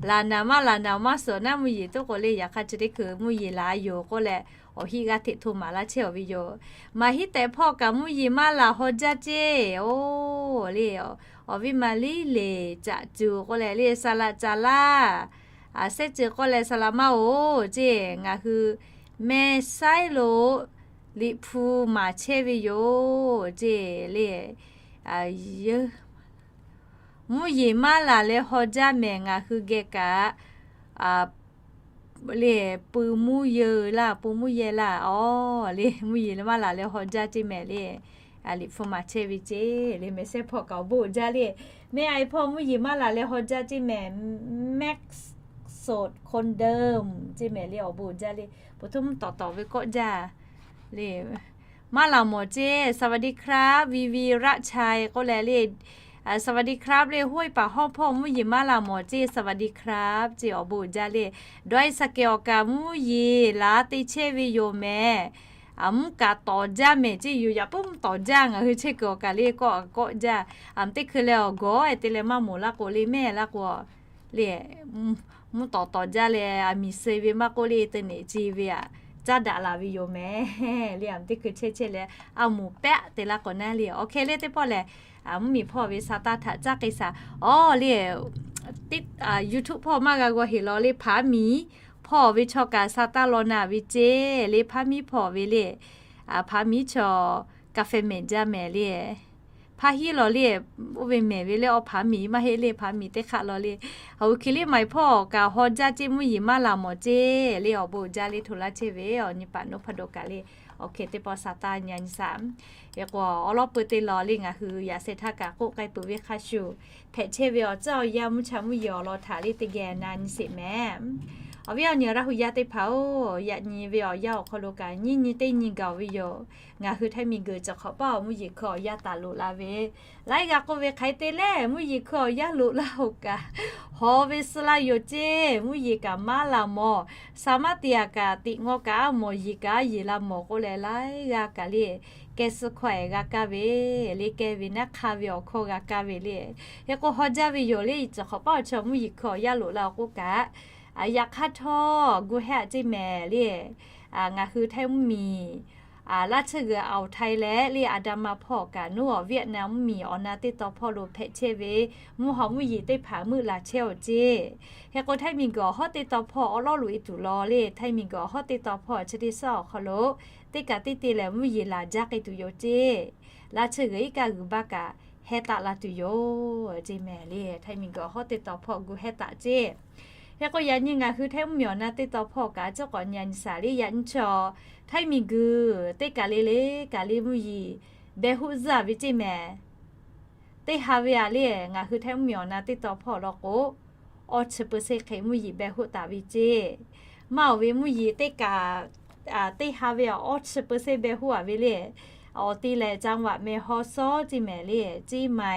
Laˬ naˍ maˇ laˬ naˍ maˇ suhˍ naˉ mvuhˇ yeˬ tuˉ k'o le, yaꞈ hk'aˇ chi teˇ hkui mvuhˇ yeˬ laˬ yoˬ k'oˆ leh awˬ hiˆ g'aˇ hteꞈ hto maˍ laˇ chehˇ awˬ ve yoˬ. Maˍ hiˉ tehꞈ hpawˇ kaꞈ mvuhˇ yeˬ maˇ laˬ haw jaˇ ceˇ. Oˬ le, awˬ viˉ ma liˇ leˬ caꞈ cuˬ k'oˆ leh le, saˍ laꞈ caˍ laˇ, a, sehˉ ceuˬ k'oˆ leh saˍ laꞈ maˇ oˬ ceˇ. Ngaˬ hui meh saiˉ lo Liꞈ hpu maˍ chehˇ ve yoˬ ceˇ le. Mvuhˇ yeˬ maˇ laˬ leh haw jaˇ mehˍ ngaˬ hui geh kaꞈ, le, pui mvuhˇ yeˬ laˇ, pui mvuhˇ yeˬ laˇ, awˬ le, mvuhˇ yeˬ maˇ laˬ leh haw jaˇ ceˇ mehˍ le. Liꞈ hpu maˍ chehˇ ve ceˇ le, meh sehˉ hpawˇ kaꞈ awˬ bon uiˍ jaˇ le. Meh aiˬ hpawˇ mvuhˇ yeˬ maˇ laˬ leh haw jaˇ ceˇ mehˍ, แม็กซ์สดคนเดิม ceˇ mehˍ le, awˬ bon uiˍ jaˇ le. Peuˬ htoˇ mvuhˇ tawˍ tawˍ ve kawˆ jaˇ le. Maˇ laˬ mawˬ ceˇ, สวัสดีครับ วีวี Raˆ Chai k'oˆ leh le, สวัสดีครับ le, hoˆ paˍ hawˇ hpawˇ mvuhˇ yeˬ maˇ laˬ mawˬ ceˇ, สวัสดีครับ ceˇ awˬ bon uiˍ jaˇ le. Dawˇ e saˍ kehˬ awˬ kaꞈ mvuhˇ yeˬ laˬ te chehˇ ve yoˬ mehˍ. Mvuhˇ kaꞈ tawˍ jaˇ mehˍ ceˇ, yoˬ yaꞈ puiˉ mvuhˇ tawˍ jaˇ, ngaˬ hui chehˇ kuiˬ awˬ kaꞈ le kawˆ kawˆ jaˇ. Aˬ, teˇ hkui leh awˬ gawˬ-e te leh maˇ moˍ laˇ k'o le, mehˇ laˇ k'o le, mvuhˇ tawˍ tawˍ jaˇ leh, aˬ miˬ suh ve maˇ k'oˆ le, te neꞈ ce ve aꞈ caˉ daꞈ laˬ ve yoˬ mehˍ le. Aˬ, teˇ hkui chehˇ chehˇ leh a moˍ pehˆ te laˇ k'awꞈ naˉ le. Awˬ hk'e le teˇ pawˆ lehˬ, mvuhˇ miˬ hpawˇ ve sa taˇ htaꞈ caˇ k'ai shaˍ. Awˬ le, YouTube hpawˇ maˇ g'a g'aw heˍ law le, hpaˍ miˬ hpawˇ ve chaw kaꞈ sa taˇ law na ve ceˇ le, hpaˍ miˬ hpawˇ ve le. Hpaˍ miˬ chaw กาแฟ mehˍ jaˇ mehˍ le. Hpaˇ hiˉ law le, oˇ ve mehˍ ve le, awˬ hpaˍ miˬ maˇ heˆ le, hpaˍ miˬ teˇ hk'aˆ law le. Aˬ, oˇ hk'e le maˬ hpawˇ kaꞈ haw jaˇ ceˇ, mvuhˇ yeˬ maˇ laˬ mawˬ ceˇ le, awˬ bon uiˍ jaˇ le, hto laˇ chehˇ ve awˬ nyi paˍ naˉ hpaˇ dawˇ kaꞈ le. Awˬ hk'e teˇ pawˆ sa taˇ nyi nyi shaˍ. Hk'e k'o, awˬ lawn peu te law le ngaˬ hui yaꞈ sheh htaˇ kaꞈ k'oˆ k'ai peuˬ ve hk'a shuˍ, hpehꞈ chehˇ ve awˬ tcuhˉ awˬ yanˇ mvuhˇ cha mvuhˇ yeˬ awˬ lawn htaꞈ le teˇ geh na nyi sheˍ mehˍ. Awˬ viˉ awˬ nyi Laˇ hu yaˇ teˇ hpaˍ-oˬ, yaꞈ nyi ve awˬ yanˇ awˬ hk'aw lo kaꞈ nyiˇ nyi teˇ nyi gaˬ-oˬ ve yoˬ. Ngaˬ hui Htaiˇ miˬ guiˬ cawˬ hk'awꞈ paˇ awˬ mvuhˇ yeˬ hkui awˬ yanˇ taˍ loꞈ la ve, laiˉ g'aˇ k'oˆ ve hk'aˬ hk'e te leh mvuhˇ yeˬ hkui awˬ yanˇ loꞈ laˇ-oˬ kaꞈ, haw ve suh laˇ yoˬ ceˇ. Mvuhˇ yeˬ kaꞈ maˇ laˬ mawˬ, saˍ maˇ te aꞈ kaꞈ tiꞈ ngawˇ kaꞈ a mawˬ yeˬ kaꞈ a yeˬ la mawˬ k'oˆ leh, laiˉ g'aˇ kaꞈ le kehˬ suh hkawˇ-e g'a kaˇ ve le, kehˬ ve naˉ hk'aˇ ve awˬ hkawˇ g'a kaˇ ve le. Hk'e k'o haw jaˇ ve yoˬ le, cawˬ hk'awꞈ paˇ awˬ chaw mvuhˇ yeˬ hkui awˬ yanˇ loꞈ la-oˬ k'oˆ kaꞈ, yaꞈ hk'aˇ htawˇ gu hehˉ aꞈ ceˇ mehˍ le. Ngaˬ hui Htaiˇ mvuhˇ miˬ laˇ tsuhˇ g'uiˬ awˬ Htaiˇ leh le, a da ma hpawˇ kaꞈ nuˉ awˬ Vietnam mvuhˇ miˬ awˬ na teˇ taw hpawˇ lo hpehꞈ chehˇ ve mvuhˇ haw mvuhˇ yeˬ teˇ hpaˍ meuˆ laˬ chehˇ-oˬ ceˇ. Hk'e k'o Htaiˇ miˬ guiˬ awˬ hawˉ teˇ taw hpawˇ awˉ lawˉ loꞈ e tuˬ law le, Htaiˇ miˬ guiˬ awˬ hawˉ teˇ taw hpawˇ chi teˇ suhˉ awˬ hk'aw lo teˇ kaꞈ teˇ te lehˬ mvuhˇ yeˬ laˬ jaˇ k'ai tuˬ yoˬ ceˇ. Laˇ tsuhˇ g'uiˬ iˉ kaˆ g'uiˬ baˇ kaꞈ heh taˆ la tuˬ yoˬ ceˇ mehˍ le. Htaiˇ miˬ guiˬ awˬ hawˉ teˇ taw hpawˇ gu hehˉ taˍ ceˇ. Hk'e k'o yaꞈ nyi ngaˬ hui Htaiˇ mvuhˇ miˬ awˬ na teˇ taw hpawˇ kaꞈ cawˬ k'awꞈ nyi a nyi shaˍ le, yaꞈ nyi chaw Htaiˇ miˬ guiˬ teˇ kaꞈ le le kaꞈ le mvuhˇ yeˬ beh hoˆ zuhˇ ve ceˇ mehˍ. Teˇ ha ve aꞈ le, ngaˬ hui Htaiˇ mvuhˇ miˬ awˬ na teˇ taw hpawˇ law k'o, awˇ chi เปอร์เซ็นต์ hk'e mvuhˇ yeˬ beh hoˆ taˍ ve ceˇ. Maˇ oˬ ve mvuhˇ yeˬ teˇ kaꞈ, teˇ ha ve aꞈ awˇ chi เปอร์เซ็นต์ beh hoˆ a ve le. Awˬ te lehˬ จังหวัดแม่ฮ่องสอน ceˇ mehˍ le, เชียงใหม่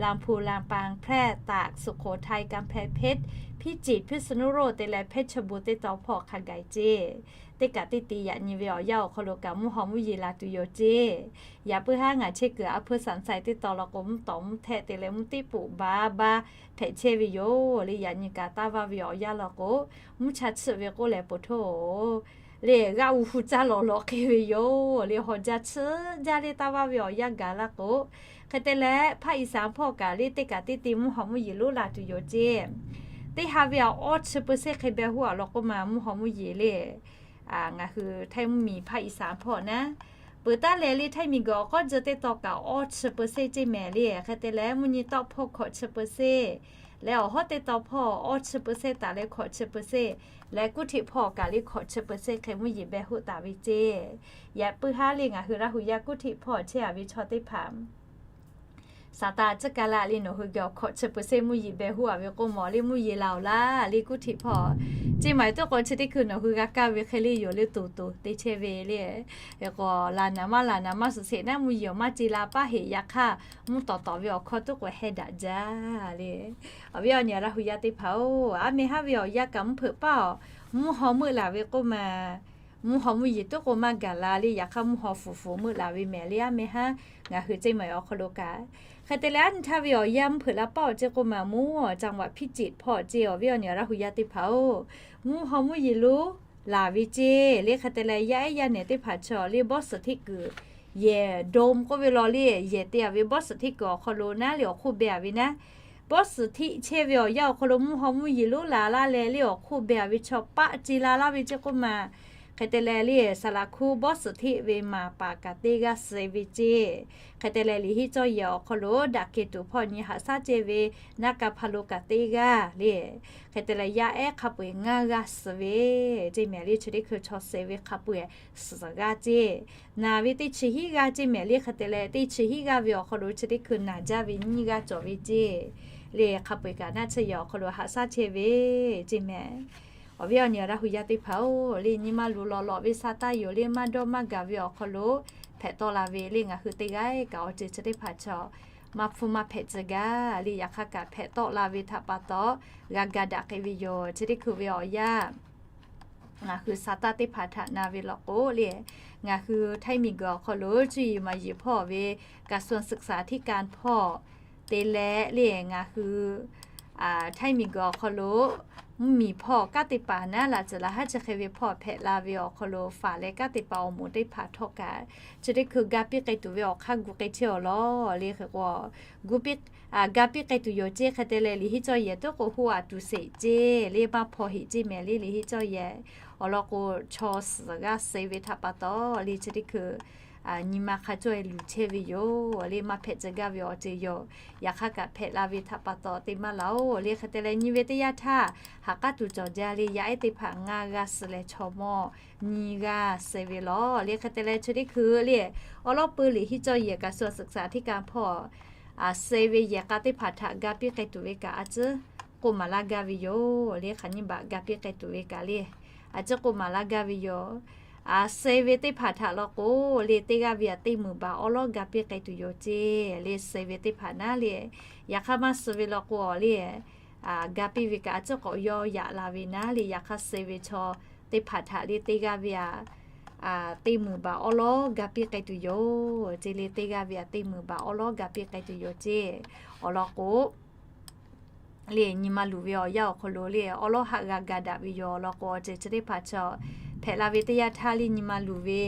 ลำพูน ลำปาง แพร่ ตาก สุโขทัย กำแพงเพชร พิจิตร พิษณุโลก te leh เพชรบูรณ์ teˇ taw hpawˇ hk'a gaˬ ceˇ. Teˇ kaꞈ teˇ te yaꞈ nyi ve awˬ yanˇ awˬ hk'aw lo kaꞈ mvuhˇ haw mvuhˇ yeˬ laˬ tuˬ yoˬ ceˇ. Yaꞈ puiˉ haˉ ngaˬ chehˇ kuiˬ a hpuˇ saˍ saiˍ teˇ taw law k'o, mvuhˇ tawˍ mvuhˇ htehˆ te leh mvuhˇ teˇ poꞈ ba ba hpehꞈ chehˇ ve yoˬ le. Yaꞈ nyi kaꞈ taˇ vaˇ ve awˬ yanˇ law k'o, mvuhˇ cha tsuhˆ ve k'oˆ lehˬ po htoˇ le, g'aˇ u hu caˇ lawˬ lawꞈ hk'e ve yoˬ le. Haw jaˇ tsuhˆ jaˇ le, taˇ vaˇ ve awˬ yanˇ gaˬ laˇ k'o, hk'e te leh ภาคอีสาน hpawˇ kaꞈ le teˇ kaꞈ teˇ te mvuhˇ haw mvuhˇ yeˬ lonˉ la tuˬ yoˬ ceˇ. Teˇ ha ve aꞈ awˇ chi เปอร์เซ็นต์ hk'e beh hoˆ a law k'oˆ ma mvuhˇ haw mvuhˇ yeˬ le, ngaˬ hui Htaiˇ mvuhˇ miˬ ภาคอีสาน hpawˇ naˉ, peuˬ taˉ leh le Htaiˇ miˬ guiˬ awˬ k'awˉ jeu teˇ taw kaꞈ awˇ chi เปอร์เซ็นต์ ceˇ mehˍ le. Hk'e te leh mvuhˇ nyi tawˆ hpawˇ hkawꞈ chi เปอร์เซ็นต์ leh awˬ hawˉ teˇ taw hpawˇ awˇ chi เปอร์เซ็นต์ taˍ leh hkawꞈ chi เปอร์เซ็นต์ leh kuˉ htiꞈ hpawˇ kaꞈ le hkawꞈ chi เปอร์เซ็นต์ hk'e mvuhˇ yeˬ beh hoˆ taˍ ve ceˇ. Yaꞈ puiˉ haˉ le ngaˬ hui Laˇ hu yaˇ kuˉ htiꞈ hpawˇ chehˇ a ve chaw teˇ hpaˍ Saˍtanˍ tcuhˉ kaˇ laˇ le nawˬ hui geh awˬ hkawꞈ chi เปอร์เซ็นต์ mvuhˇ yeˬ beh hoˆ a ve k'oˆ mawˬ le, mvuhˇ yeˬ la-oˬ laˇ le kuˉ htiꞈ hpawˇ. Ceˇ maˬ tuˉ k'o chi teˇ hkui nawˬ hui g'a kaˇ ve hk'e le yoˬ le, toˍ toˍ te chehˇ ve le. Hk'e k'o laˬ naˍ maˇ laˬ naˍ maˇ suhˍ sheˍ naˉ mvuhˇ yeˬ awˬ maˇ ce la paˇ heꞈ. Yaꞈ hk'aˇ mvuhˇ tawˍ tawˍ ve awˬ hkawˇ tuˉ k'o heh daꞈ jaˇ le. Awˬ viˉ awˬ nyi Laˇ hu yaˇ teˇ hpaˍ-oˬ, aˉ meh haˉ ve awˬ yanˇ kaꞈ mvuhˇ hpeuꞈ paˇ-oˬ, mvuhˇ haw meuˆ laˬ ve k'oˆ ma mvuhˇ haw mvuhˇ yeˬ tuˉ k'o maˇ gaˬ la le. Yaꞈ hk'aˇ mvuhˇ haw fuˍ fuˍ meuˆ laˬ ve mehˍ le, aˉ meh haˉ ngaˬ hui ceˇ maˬ awˬ hk'aw lo kaꞈ. Hk'e te leh aˉ nyi htaˇ ve awˬ yanˇ mvuhˇ hpeuꞈ la paˇ-oˬ ceˇ k'oˆ ma mvuhˇ จังหวัดพิจิตร hpawˇ ceˇ. Awˬ viˉ awˬ nyi Laˇ hu yaˇ teˇ hpaˍ-oˬ, mvuhˇ haw mvuhˇ yeˬ lonˉ laˬ ve ceˇ le. Hk'e te leh yaˇ ehˉ yaˇ nehˬ teˇ hpaˍ chaw le bawˇ suhˍ hteˆ kuiˬ yehˬ dom k'oˆ ve law le, yehˬ te a ve bawˇ suhˍ hteˆ kuiˬ awˬ hk'aw lo naˉ le awˬ hk'oˆ beh a ve naˉ, bawˇ suhˍ hteˆ chehˇ ve awˬ yanˇ awˬ hk'aw lo mvuhˇ haw mvuhˇ yeˬ lonˉ la laˇ leh le awˬ hk'oˆ beh a ve chaw paˆ ce la laˇ ve ceˇ k'oˆ ma. Hk'e te leh le saˍ laˍ hkuˇ bawˇ suhˍ hteˆ ve maˍ paˍ kaꞈ teˇ g'aˇ suh ve ceˇ. Hk'e te leh liꞈ henˇ cawˇ yehˬ awˬ hk'aw lo daꞈ kehˬ tuˬ hpawˇ nyi haꞈ shaˉ cehˇ ve naˆ ka hpa lo kaꞈ teˇ g'aˇ le. Hk'e te leh yaˇ ehˉ hk'a peu-eˬ ngaˇ g'aˇ suh ve ceˇ mehˍ le. Chi teˇ hkui chaw suh ve hk'a peu-eˬ suhˍ g'aˇ ceˇ. Naˬ ve teˇ chi hiˉ g'aˇ ceˇ mehˍ le. Hk'e te leh teˇ chi hiˉ g'aˇ ve awˬ hk'aw lo chi teˇ hkui naˬ jaˇ ve nyiˇ g'aˇ cawˬ ve ceˇ le. Hk'a peu-eˬ kaꞈ naˆ tsuhˇ yehˬ awˬ hk'aw lo haꞈ shaˉ chehˇ ve ceˇ mehˍ. Awˬ viˉ awˬ nyi Laˇ hu yaˇ teˇ hpaˍ-oˬ, le nyi ma luˬ lawꞈ lawꞈ ve sa taˇ yoˬ le, maˇ dawˇ maˇ gaˬ ve awˬ hk'aw lo hpehꞈ tawˆ la ve le ngaˬ hui teˇ g'aˇ kaꞈ awˬ ceuˬ chi teˇ hpaˍ chaw maˇ hpfuhˇ maˇ hpehꞈ tcuh gaˇ le. Yaꞈ hk'aˇ kaꞈ hpehꞈ tawˆ la ve htaꞈ pa taw, g'a ga daꞈ k'ai ve yoˬ. Chi teˇ hkui ve awˬ yanˇ ngaˬ hui sa taˇ teˇ hpaˍ htaꞈ na ve law k'o le, ngaˬ hui htaiˇ miˬguiˬ awˬ hk'aw lo cuˇ yiˍ maˍ yiˍ hpawˇ ve กระทรวงศึกษาธิการ hpawˇ te leh le, ngaˬ hui htaiˇ miˬguiˬ awˬ hk'aw lo mvuhˇmiˬ hpawˇ kanˉ te paˍ naˉ laꞈ tcuhˍ laꞈ haˉ chi hk'e ve hpawˇ hpehꞈ la ve awˬ hk'aw lo, faˍ leh kanˉ te paˍ awˬ moˍ teˇ hpaˍ htawˇ kaꞈ, chi teˇ hkui ga piˇ k'ai tuˬ ve awˬ hk'aˇ gu k'ai chehˇ awˬ lawn le hk'e k'o, ga piˇ k'ai tuˬ yoˬ ceˇ. Hk'e te leh, liꞈ henˇ cawˇ yehˬ tuˉ k'o huˉ aꞈ tuˬ sheˍ ceˇ le, maˇ hpaw heꞈ ceˇ mehˍ le. Liꞈ henˇ cawˇ yehˬ awˬ lawn k'o, chaw suhˍ g'aˇ suh ve htaꞈ pa taw le, chi teˇ hkui nyi ma hk'a cawˇ e luˬ chehˇ ve yoˬ le. Maˇ hpehꞈ tcuh gaˇ ve awˬ ceuˬ yoˬ. Yaꞈ hk'aˇ kaꞈ hpehꞈ la ve htaꞈ pa taw te maˇ laˬ oˬ le. Hk'e te leh, nyi ve teˇ yanˇ htaˇ, ha k'aˉ tuˬ cawˬ jaˇ le. Yaˇ ehˉ teˇ hpaˍ ngaˇ g'aˇ suh leh chaw mawˇ nyiˇ g'aˇ suh ve law le. Hk'e te leh, chi teˇ hkui le, awˉ lawˉ peu liꞈ henˇ cawˇ yehˬ กระทรวงศึกษาธิการ hpawˇ suh ve yehˬ k'a teˇ hpaˍ htaꞈ ga piˇ k'ai tuˬ ve kaꞈ a ciˉ k'oˆ maˍ laˇ gaˇ ve yoˬ le. Hk'aˬ nyiˇ baꞈ ga piˇ k'ai tuˬ ve kaꞈ le, a ciˉ k'oˆ maˍ laˇ gaˇ ve yoˬ. Suh ve teˇ hpaˍ htaꞈ law k'o le, teˇ g'aˇ ve aꞈ teˇ meunˍ baꞈ awˉ lawˉ ga piˇ k'ai tuˬ yoˬ ceˇ le. Suh ve teˇ hpaˍ naˉ le, yaꞈ hk'aˇ maˇ suh ve law k'o le, ga piˇ ve kaꞈ a ciˉ k'awꞈ yawˇ yaꞈ la ve naˉ le. Yaꞈ hk'aˇ suh ve chaw teˇ hpaˍ htaꞈ le teˇ g'aˇ ve aꞈ teˇ meunˍ baꞈ awˉ lawˉ ga piˇ k'ai tuˬ yoˬ ceˇ le. Teˇ g'aˇ ve aꞈ teˇ meunˍ baꞈ awˉ lawˉ ga piˇ k'ai tuˬ yoˬ ceˇ. Awˬ lawn k'o le, nyi ma luˬ ve awˬ yanˇ awˬ hk'aw lo le, awˉ lawˉ haˆ g'a ga daꞈ ve yoˬ. Awˬ lawn k'o, awˬ ceuˬ chi teˇ hpaˍ chaw hpehꞈ la ve teˇ yanˇ htaˇ le, nyi ma luˬ ve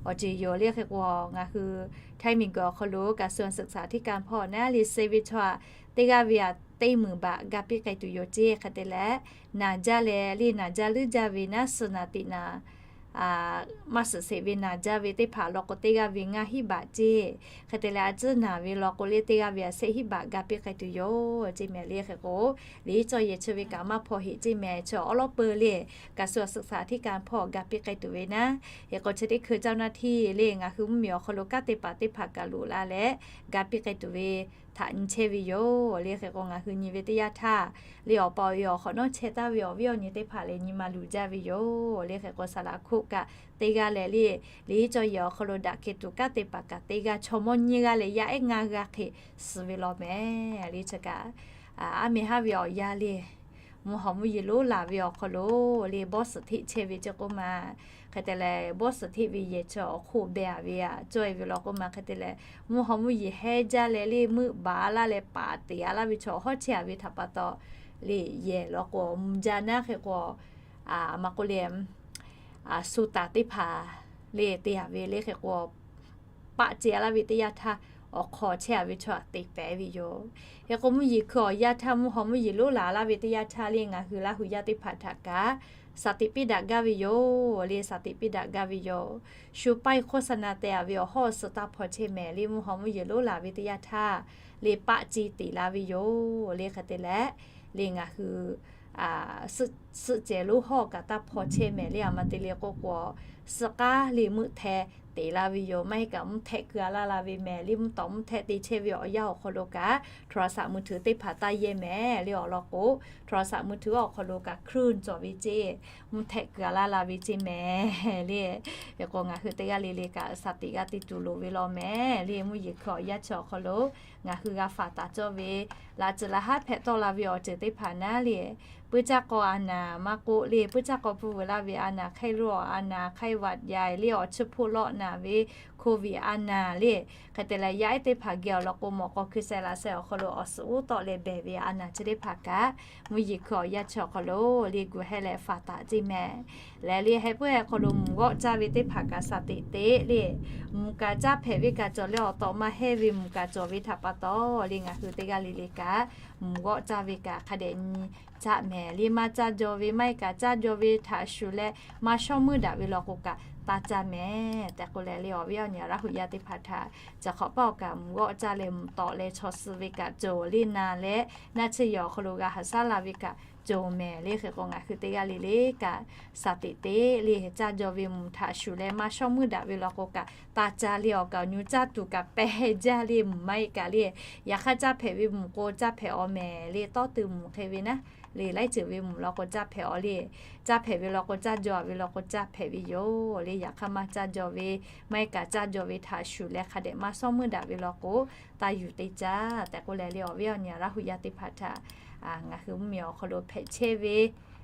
awˬ ceuˬ yoˬ le. Hk'e k'o, ngaˬ hui htaiˇ miˬguiˬ awˬ hk'aw lo กระทรวงศึกษาธิการ hpawˇ naˉ le, suh ve chaw aꞈ teˇ g'aˇ ve aꞈ teˇ meunˍ baꞈ ga piˇ k'ai tuˬ yoˬ ceˇ. Hk'e te leh, naˬ jaˇ leh le, naˬ jaˇ leuˉ jaˇ ve naˉ, suh naˬ teꞈ naˬ maˇ suhˍ sheˍ ve naˬ jaˇ ve teˇ hpaˍ law k'o, teˇ g'aˇ ve ngaˇ hinˉ baꞈ ceˇ. Hk'e te leh, a ciˉ naˬ ve law k'o le, teˇ g'aˇ ve aꞈ shehˆ hinˉ baꞈ ga piˇ k'ai tuˬ yoˬ ceˇ mehˍ le. Hk'e k'o, liꞈ henˇ cawˇ yehˬ chi ve kaꞈ maˇ hpaw heꞈ ceˇ mehˍ. Chi awˉ lawˉ peu le, กระทรวงศึกษาธิการ hpawˇ ga piˇ k'ai tuˬ ve naˉ. Hk'e k'o, chi teˇ hkui เจ้าหน้าที่ le, ngaˬ hui mvuhˇmiˬ awˬ hk'aw lo kanˉ te paˍ teˇ hpaˍ kaꞈ loꞈ la leh, ga piˇ k'ai tuˬ ve htaꞈ nyi chehˇ ve yoˬ le. Hk'e k'o, ngaˬ hui nyi ve teˇ yanˇ htaˇ le, awˬ pa awˬ e awˬ hk'awꞈ nawˉ chehˇ taˍ ve awˬ viˉ awˬ nyi teˇ hpaˍ lehˬ, nyi ma luˬ jaˇ ve yoˬ le. Hk'e k'o, saˍ laꞈ hkoˆ kaꞈ teˇ g'aˇ leh le, liꞈ henˇ cawˇ yehˬ awˬ hk'aw lo daꞈ kehˬ tuˬ kanˉ te paˍ kaꞈ teˇ g'aˇ, chaw mawˇ nyiˇ g'aˇ leh yaˇ ehˉ ngaˇ g'aˇ hk'e suh ve law mehˍ le. Chi kaꞈ aˉ meh haˉ ve awˬ yanˇ le, mvuhˇ hawˬ mvuhˇ yeˬ lonˉ laˬ ve awˬ hk'aw lo le, bawˇ suhˍ hteˆ chehˇ ve ceˇ k'oˆ ma. Hk'e te leh, bawˇ suhˍ hteˆ ve yehˬ chi awˬ hk'oˆ beh a ve aꞈ cawˇ e ve law k'oˆ ma. Hk'e te leh, mvuhˇ hawˬ mvuhˇ yeˬ hehnˇ jaˇ leh le, meuˆ baˬ laˇ leh paˍ teˍ a laˇ ve chaw hawˉ chehˇ a ve htaꞈ pa taw le, yehˬ law k'o mvuh jaˇ naˉ. Hk'e k'o, a ma k'oˆ le, shu taˍ teˇ hpaˍ le te a ve le. Hk'e k'o, paˆ ce a laˇ ve teˇ yanˇ htaˇ, awˬ hk'aw chehˇ a ve chaw aꞈ te pehˍ ve yoˬ. Hk'e k'o, mvuhˇ yeˬ hkui awˬ yanˇ htaˇ, mvuhˇ hawˬ mvuhˇ yeˬ lonˉ laˬ laˇ ve teˇ yanˇ htaˇ le, ngaˬ hui Laˇ hu yaˇ teˇ hpaˍ htaꞈ kaꞈ saˍ teꞈ piˇ daꞈ gaˇ ve yoˬ le. Saˍ teꞈ piˇ daꞈ gaˇ ve yoˬ. Shu paiˇ โฆษณา te a ve awˬ hawˉ suh taˇ hpaw chehˇ mehˍ le. Mvuhˇ hawˬ mvuhˇ yeˬ lonˉ laˬ ve teˇ yanˇ htaˇ le, paˆ ce teꞈ la ve yoˬ le. Hk'e te leh, le ngaˬ hui suhˆ cehˬ lonˉ hawˉ kaꞈ taˇ hpaw chehˇ mehˍ le. A ma te le k'oˆ k'o, suhˆ k'aˉ le meuˆ hteh teꞈ la ve yoˬ. Maˇ heˆ kaꞈ mvuhˇ htehˆ keu a laˇ la ve mehˍ le. Mvuhˇ tawˍ mvuhˇ htehˆ te chehˇ ve awˬ yanˇ awˬ hk'aw lo kaꞈ, โทรศัพท์มือถือ teˇ hpaˍ taˇ yehˇ mehˍ le. Awˬ lawn k'o, โทรศัพท์มือถือ awˬ hk'aw lo kaꞈ เครื่อง cawˬ ve ceˇ, mvuhˇ htehˆ keu a laˇ la ve ceˇ mehˍ le. Hk'e k'o, ngaˬ hui teˇ g'aˇ le le kaꞈ saˍ teꞈ g'a te tuˬ loˍ ve law mehˍ le. Mvuhˇ yeˬ hkui awˬ yanˇ chi awˬ hk'aw lo ngaˬ hui g'a faˍ taˍ cawˇ ve, laꞈ tcuhˍ laꞈ haˉ hpehꞈ tawˆ la ve awˬ ceuˬ teˇ hpaˍ naˉ le, puiˇ caˇ k'aw a naˍ maˇ k'oˆ le, puiˇ caˇ k'aw pfuhˇ veuˬ laˇ ve a naˍ, ไข้หวัดใหญ่ le, awˬ chiˇ hpoˆ lawˆ naˍ ve โควิด a naˍ le, hk'e te leh yaˇ ehˉ teˇ hpaˍ geh awˬ lawn k'o, mawꞈ k'aw hkui sheh laꞈ sheh awˬ hk'aw lo awˬ suhˍ uˉ tawˆ leh behˬ ve a naˍ chi teˇ hpaˍ kaꞈ, mvuhˇ yeˬ hkui awˬ yanˇ chi awˬ hk'aw lo le gu hehˇ leh faˍ taˍ ceˇ mehˍ. Leh le heh puiˉ heh hk'aw lo mvuhˬ g'awˆ caˇ ve teˇ hpaˍ kaꞈ saˍ teꞈ teꞈ le, mvuhˬ kaꞈ caˇ hpehꞈ ve kaꞈ cawˬ leh awˬ tawꞈ ma hehˇ ve mvuhˬ kaꞈ cawˬ ve htaꞈ pa taw le, ngaˬ hui teˇ g'aˇ le le kaꞈ mvuhˬ g'awˆ caˇ ve kaꞈ hk'a dehꞈ nyi caˆ mehˍ le. Maˇ caˇ jaw ve maˇ heˆ kaꞈ caˇ jaw ve htaꞈ shuˍ leh maˇ shawˉ meuˇ daꞈ ve law k'o kaꞈ taˇ caˇ mehˍ tehꞈ k'oˆ leh le, awˬ viˉ awˬ nyi Laˇ hu yaˇ teˇ hpaˍ htaꞈ chi hk'awꞈ paˇ awˬ kaꞈ mvuhˬ g'awˆ caˇ leh mvuhˬ tawꞈ leh chaw suh ve kaꞈ cawˬ le na leh, naˆ tsuhˇ yehˬ awˬ hk'aw lo g'a haꞈ shaˉ la ve kaꞈ cawˬ mehˍ le. Hk'e k'o, ngaˬ hui teˇ g'aˇ le le kaꞈ saˍ teꞈ teꞈ le, caˇ jaw ve mvuhˬ htaꞈ shuˍ leh maˇ shawˉ meuˇ daꞈ ve law k'o kaꞈ taˇ caˇ le. Awˬ kaꞈ awˬ nyi caˇ tuˬ kaꞈ pehˇ jaˇ le, mvuhˬ maˇ heˆ kaꞈ le. Yaꞈ hk'aˇ caˇ hpehꞈ ve mvuhˬ k'o caˇ hpehꞈ awˬ mehˍ le, tawˇ tuˬ mvuhˬ hk'e ve naˉ le laiˉ ceuˬ ve mvuhˬ law k'o caˇ hpehꞈ awˬ le. Caˇ hpehꞈ ve law k'o caˇ jaw ve law k'o caˇ hpehꞈ ve yoˬ le. Yaꞈ hk'aˇ maˇ caˇ jaw ve, maˇ heˆ kaꞈ caˇ jaw ve htaꞈ shuˍ leh hk'a dehꞈ maˇ sawˉ meuˇ daꞈ ve law k'o, taˇ yuˬ te caˇ tehꞈ k'oˆ leh le awˬ viˉ awˬ nyi Laˇ hu yaˇ teˇ hpaˍ htaꞈ ngaˬ hui mvuhˇmiˬ awˬ hk'aw lo hpehꞈ chehˇ ve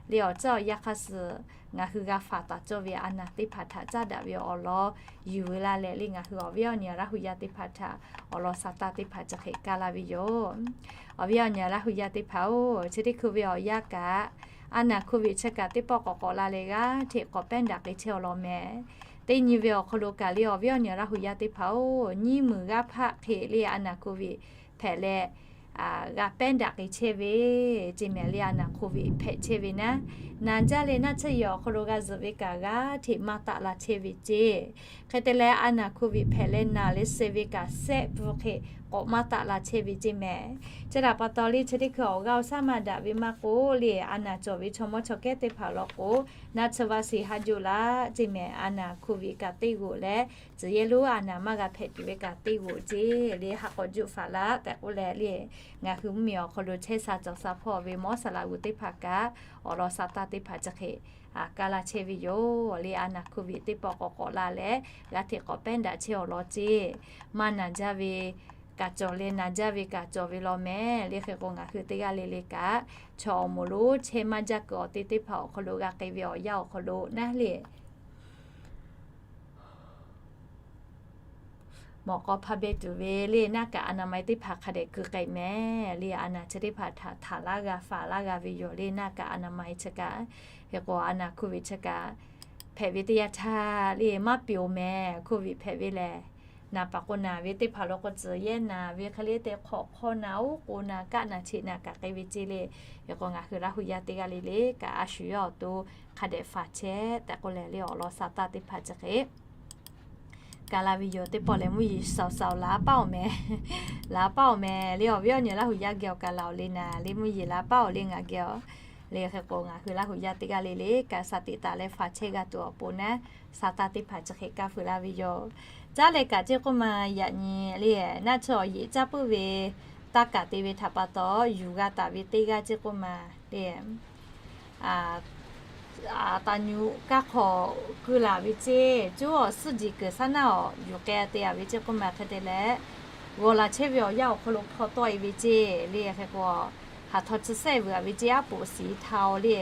le awˬ tcuhˉ awˬ yanˇ hk'aˇ suh ngaˬ hui g'a faˍ taˍ cawˇ ve a naˬ teˇ hpaˍ htaꞈ caˇ daꞈ ve awˬ lawn yuˬ ve laˇ leh le ngaˬ hui awˬ viˉ awˬ nyi Laˇ hu yaˇ teˇ hpaˍ htaꞈ awˬ lawn sa taˇ teˇ hpaˍ chi hk'e kaˇ laˇ ve yoˬ. Awˬ viˉ awˬ nyi Laˇ hu yaˇ teˇ hpaˍ-oˬ, chi teˇ hkui ve awˬ yanˇ kaꞈ a naˬ hku viꞈ chi kaꞈ teˇ pawˆ k'awꞈ k'awꞈ la leh g'aˇ hteꞈ k'awꞈ pehˉ daꞈ k'ai chehˇ awˬ lawn mehˍ. Teˇ nyi ve awˬ hk'aw lo kaꞈ le awˬ viˉ awˬ nyi Laˇ hu yaˇ teˇ hpaˍ-oˬ, nyiˇ meunˍ g'aˇ hpaˆ hk'e le a naˬ hku viꞈ hpehꞈ leh g'a pehˉ daꞈ k'ai chehˇ ve ceˇ mehˍ le. A naˬ hku viꞈ hpehꞈ chehˇ ve naˉ, naˬ jaˇ leh naˆ tsuhˇ yehˬ awˬ hk'aw lo g'a zuhꞈ ve kaꞈ g'aˇ hteꞈ maˇ taˆ la chehˇ ve ceˇ. Hk'e te leh a naˬ hku viꞈ hpehꞈ leh naˬ leh suh ve kaꞈ sehˆ pfuhˇ hk'e k'awꞈ maˇ taˆ la chehˇ ve ceˇ mehˍ. Chi htaꞈ pa taw le chi teˇ hkui awˬ g'aˇ awˬ shaˉ maˇ daꞈ ve maˇ k'oˆ le a naˬ cawˬ ve chaw mawˇ chaw kehˉ teˇ hpaˍ law k'o, naˆ tsuhˇ vaˇ shiˍ haˉ joˆ laˇ ceˇ mehˍ. A naˬ hku viꞈ kaꞈ teˇ g'oꞈ leh tcuh yehˇ lonˉ a naˬ maˇ g'a hpehꞈ tuˬ ve kaꞈ teˇ g'oꞈ ceˇ le ha k'awꞈ juˆ faˍ laˇ tehꞈ k'oˆ leh le ngaˬ hui mvuhˇmiˬ awˬ hk'aw lo chehˇ sha cawˬ sha hpawˇ ve mawˇ saˍ laꞈ g'uˇ teˇ hpaˍ kaꞈ awˬ lawn sa taˇ teˇ hpaˍ chi hk'e kaˇ laˇ chehˇ ve yoˬ le. A naˬ hku viꞈ teˇ pawˆ k'awꞈ k'awꞈ la leh g'aˇ hteꞈ k'awꞈ pehˉ daꞈ chehˇ awˬ lawn ceˇ. Maˇ naˬ jaˇ ve kaꞈ cawˬ leh naˬ jaˇ ve kaꞈ cawˬ ve law mehˍ le. Hk'e k'o ngaˬ hui teˇ g'aˇ le le kaꞈ chaw awˬ moˍ lonˉ chehˇ maˇ jaˇ kuiˬ awˬ te teˇ hpaˍ awˬ hk'aw lo g'a k'ai ve awˬ yanˇ awˬ hk'aw lo naˉ le mawꞈ k'aw hpaˇ beh tuˬ ve le naˆ kaꞈ a naˬ ma-e teˇ hpaˍ hk'a dehꞈ keu k'ai mehˍ le. A naˬ chi teˇ hpaˍ htaꞈ htaˍ laˇ g'a faˍ laˇ g'a ve yoˬ le naˆ kaꞈ a naˬ ma-e chi kaꞈ. Hk'e k'o a naˬ hku viꞈ chi kaꞈ hpehꞈ ve teˇ yanˇ htaˇ le maˇ piˍ-oˬ mehˍ. Hku viꞈ hpehꞈ ve lehˬ, naˬ paˍ k'o naˬ ve teˇ hpaˍ law k'o tcuh yehˇ naˬ ve hk'e le te hk'awꞈ hk'aw naˬ oˉ k'o naˬ kaˆ naˬ cheꞈ naˬ kaꞈ k'ai ve ceˇ le. Hk'e k'o ngaˬ hui Laˇ hu yaˇ teˇ g'aˇ le le kaꞈ a shu yawˇ awˬ to hk'a dehꞈ faˍ chehˇ tehꞈ k'oˆ leh le awˬ lawn sa taˇ teˇ hpaˍ chi hk'e kaˇ laˇ ve yoˬ. Teˇ pawˆ lehˬ mvuhˇ yeˬ shaˍ shaˍ laˬ paˉ-oˬ mehˍ. Laˬ paˉ-oˬ mehˍ le awˬ viˉ awˬ nyi Laˇ hu yaˇ geh awˬ kaꞈ laˬ-oˬ le naˬ le mvuhˇ yeˬ laˬ paˉ-oˬ le ngaˬ geh awˬ. Le hk'e k'o ngaˬ hui Laˇ hu yaˇ teˇ g'aˇ le le kaꞈ sa teꞈ taˍ leh faˍ chehˇ g'a tuˬ awˬ pon naˉ, sa taˇ teˇ hpaˍ chi hk'e kaˇ feu laˇ ve yoˬ. Caˉ leh kaꞈ ceˇ k'oˆ ma yaꞈ nyi le naˆ tsuhˇ awˬ yeꞈ caˇ puiˉ ve taˇ kaˬ te ve htaꞈ pa taw yuˬ g'a taˍ ve teˇ g'aˇ ceˇ k'oˆ ma le taˍ nyuꞈ kaˇ hk'awꞈ keu laˬ ve ceˇ, coˇ awˬ suhˉ jeˬ kuiˬ shaˉ naˆ awˬ yuˬ k'ai te-a ve ceˇ k'oˆ ma hk'e te leh, g'aw laˬ chehˇ ve awˬ yanˇ awˬ hk'aw lo hpaw tawˆ-e ve ceˇ le. Hk'e k'o, haˍ htaw chi sehˆ veuꞈ-a ve ceˇ, aˉ poꞈ shiˍ htaˇ-oˬ le.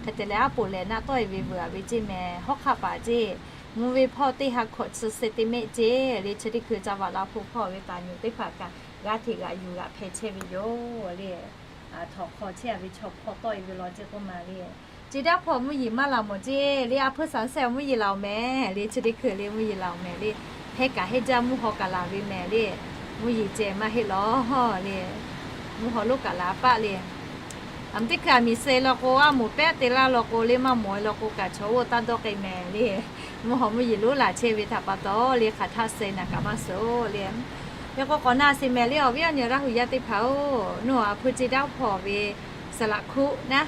Hk'e te leh aˉ poꞈ lehˬ naˆ tawˆ-e ve veuꞈ-a ve ceˇ mehˍ. Hawˉ hk'aˆ paˍ ceˇ, mvuh ve hpawˇ teˇ ha hkawꞈ chi centimeter ceˇ le. Chi teˇ hkui ca vaꞈ la hpu hpawˇ ve taˍ nyuꞈ teˇ hpaˍ kaꞈ g'aˇ hteꞈ g'aꞈ yuˬ g'aꞈ hpeh chehˇ ve yoˬ le. Htawnˍ hk'aw chehˇ-a ve chaw hpaw tawˆ-e ve law ceˇ k'oˆ ma le. Chi daˇ hpawˇ mvuhˇ yeˬ maˇ laˬ mawˬ ceˇ le. A hpuiˇ shaˍ sehˆ mvuhˇ yeˬ laˬ-oˬ mehˍ le. Chi teˇ hkui le mvuhˇ yeˬ laˬ-oˬ mehˍ le. Heh kaꞈ heh jaˇ mvuhˇ haw kaꞈ laˬ ve mehˍ le. Mvuhˇ yeˬ ceh maˇ heˆ law le. Mvuhˇ haw lonˉ kaꞈ laˬ paˆ le. Aˬ mvuhˇ teˇ hkui aˬ miˍ suh law k'o, aˉ moˍ pehˉ te laˇ law k'o le, maˇ mawˬ-e law k'o kaꞈ chaw oˇ taˇ dawˇ k'ai mehˍ le. Mvuhˇ haw mvuhˇ yeˬ lonˉ laˬ chehˇ ve htaꞈ pa taw le hk'aˬ htaˇ suh naˬ kaꞈ maˇ suh-oˬ le. Hk'e k'o k'awꞈ na sheˍ mehˍ le awˬ viˉ awˬ nyi Laˇ hu yaˇ teˇ hpaˍ-oˬ, nawˬ a hpuiˇ ceˇ daˇ hpawˇ ve saˍ laꞈ hkuˆ naˉ,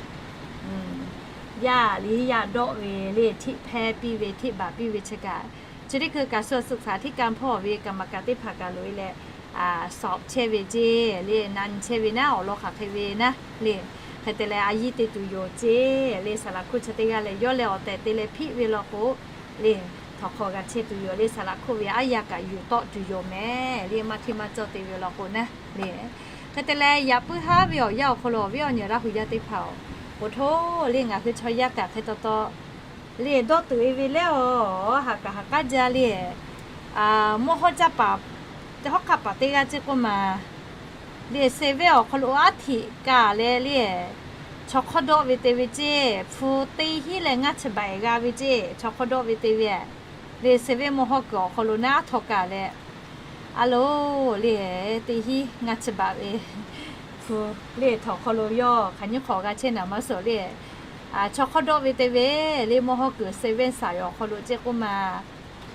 yaˇ liˇ yaˇ dawˆ ve le hteꞈ hpehˇ piˇ ve hteꞈ baˬ piˇ ve chi kaꞈ, chi teˇ hkui kaꞈ suh suhˍ htaˇ kanˇ hpawˇ ve kaˍ maˍ kaˍ teˇ hpaˍ kaꞈ loꞈ-e leh sawꞈ chehˇ ve ceˇ le, na nyi chehˇ ve naˉ awˬ lawn hk'aˬ hk'e ve naˉ le. Hk'e te leh a yiˇ te tuˬ yoˬ ceˇ le. Saˍ laꞈ hkuˆ chi teˇ g'aˇ lehˬ yawˇ leh awˬ tehˬ te leh hpiˆ ve law k'o le, htawnˍ hk'aw g'a chehˇ tuˬ yoˬ le. Saˍ laꞈ hkuˆ ve aˉ yaˇ kaꞈ yuˬ tawˆ tuˬ yoˬ mehˍ le. Maˇ hteˇ maˇ cawˇ te ve law k'o naˉ le. Hk'e te leh yaꞈ puiˉ haˉ ve awˬ yanˇ awˬ hk'aw lo awˬ viˉ awˬ nyi Laˇ hu yaˇ teˇ hpaˍ-oˬ, k'oˍ htoˇ le ngaˬ hui chaw yaˇ kaꞈ hk'e taw taw le dawˇ tuˬ-e ve lehˬ-oˬ, haꞈ kaꞈ haꞈ k'aˉ jaˇ le. Mvuhˇ hawˉ caˇ paˍ, hawˉ hk'aˆ paˍ teˇ g'aˇ ceˇ k'oˆ ma le, se venˇ awˬ hk'aw lo aˉ hteꞈ kaꞈ leh le, chaw hk'awˇ dawˆ ve te ve ceˇ, hpu teˇ hinˉ leh ngaˇ chi baꞈ g'a ve ceˇ, chaw hk'awˇ dawˆ ve te ve le, se venˇ mvuhˇ hawˉ kuiˬ awˬ hk'aw lo naˉ aˉ htaw kaꞈ leh, a loˬ le, teˇ hinˉ ngaˇ chi baꞈ ve hpu le htawnˍ hk'aw lo yawˇ hk'aˬ nyiˇ hk'awꞈ g'a chehˇ naˍ maˇ suhˍ le. Chaw hk'awˇ dawˆ ve te ve le, mvuhˇ hawˉ kuiˬ se venˇ saˍ yoˬ awˬ hk'aw lo ceˇ k'oˆ ma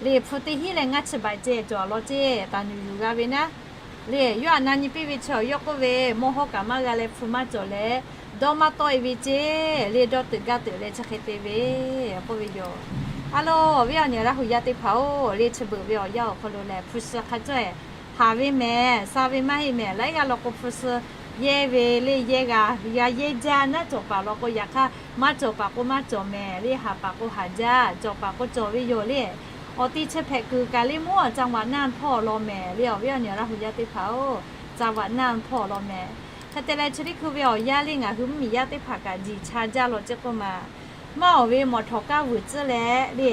le, hpu teˇ hinˉ leh ngaˇ chi baꞈ ceˇ cawˬ law ceˇ, taˍ nyuˬ yuˬ g'a ve naˉ le. Yawˇ htaꞈ na nyi piˇ ve chi awˬ yawˇ k'oˆ ve, mvuhˇ hawˉ kaꞈ maˇ g'a leh hpu maˇ cawˬ leh, dawˇ maˇ tawˆ-e ve ceˇ le, dawˇ tuˬ gaˇ tuˬ leh chi hk'e te ve k'oˆ ve yoˬ. A loˬ awˬ viˉ awˬ nyi Laˇ hu yaˇ teˇ hpaˍ-oˬ le, chi beuꞈ ve awˬ yanˇ awˬ hk'aw lo lehˬ hpu shi hk'a cawˇ-e haˍ ve mehˍ, sha ve maˇ heˆ mehˍ. Laiˉ g'aˇ law k'o hpu shi Yehˇ ve le yehˇ g'a, g'a yehˇ jaˇ naˉ cawˬ paˍ law k'o, yaꞈ hk'aˇ maˇ cawˬ paˍ k'o maˇ cawˬ mehˍ le, haˍ paˍ k'o haˍ jaˇ, cawˬ paˍ k'o cawˬ ve yoˬ le. Awˬ ti chi hpehꞈ kuiˬ kaꞈ le mawˇ จังหวัดน่าน hpawˇ law mehˍ le, awˬ viˉ awˬ nyi Laˇ huˍ yaˇ teˇ hpaˍ-oˬ, จังหวัดน่าน hpawˇ law mehˍ. Hk'e te leh chi teˇ hkui ve awˬ yanˇ le ngaˬ hui mvuhˇmiˬ yaˇ teˇ hpaˍ kaꞈ jiˬ cha jaˇ law ceˇ k'oˆ ma, maˇ awˬ ve mawˬ htawˍ kaˇ vuiˬ tcuhˉ leh le,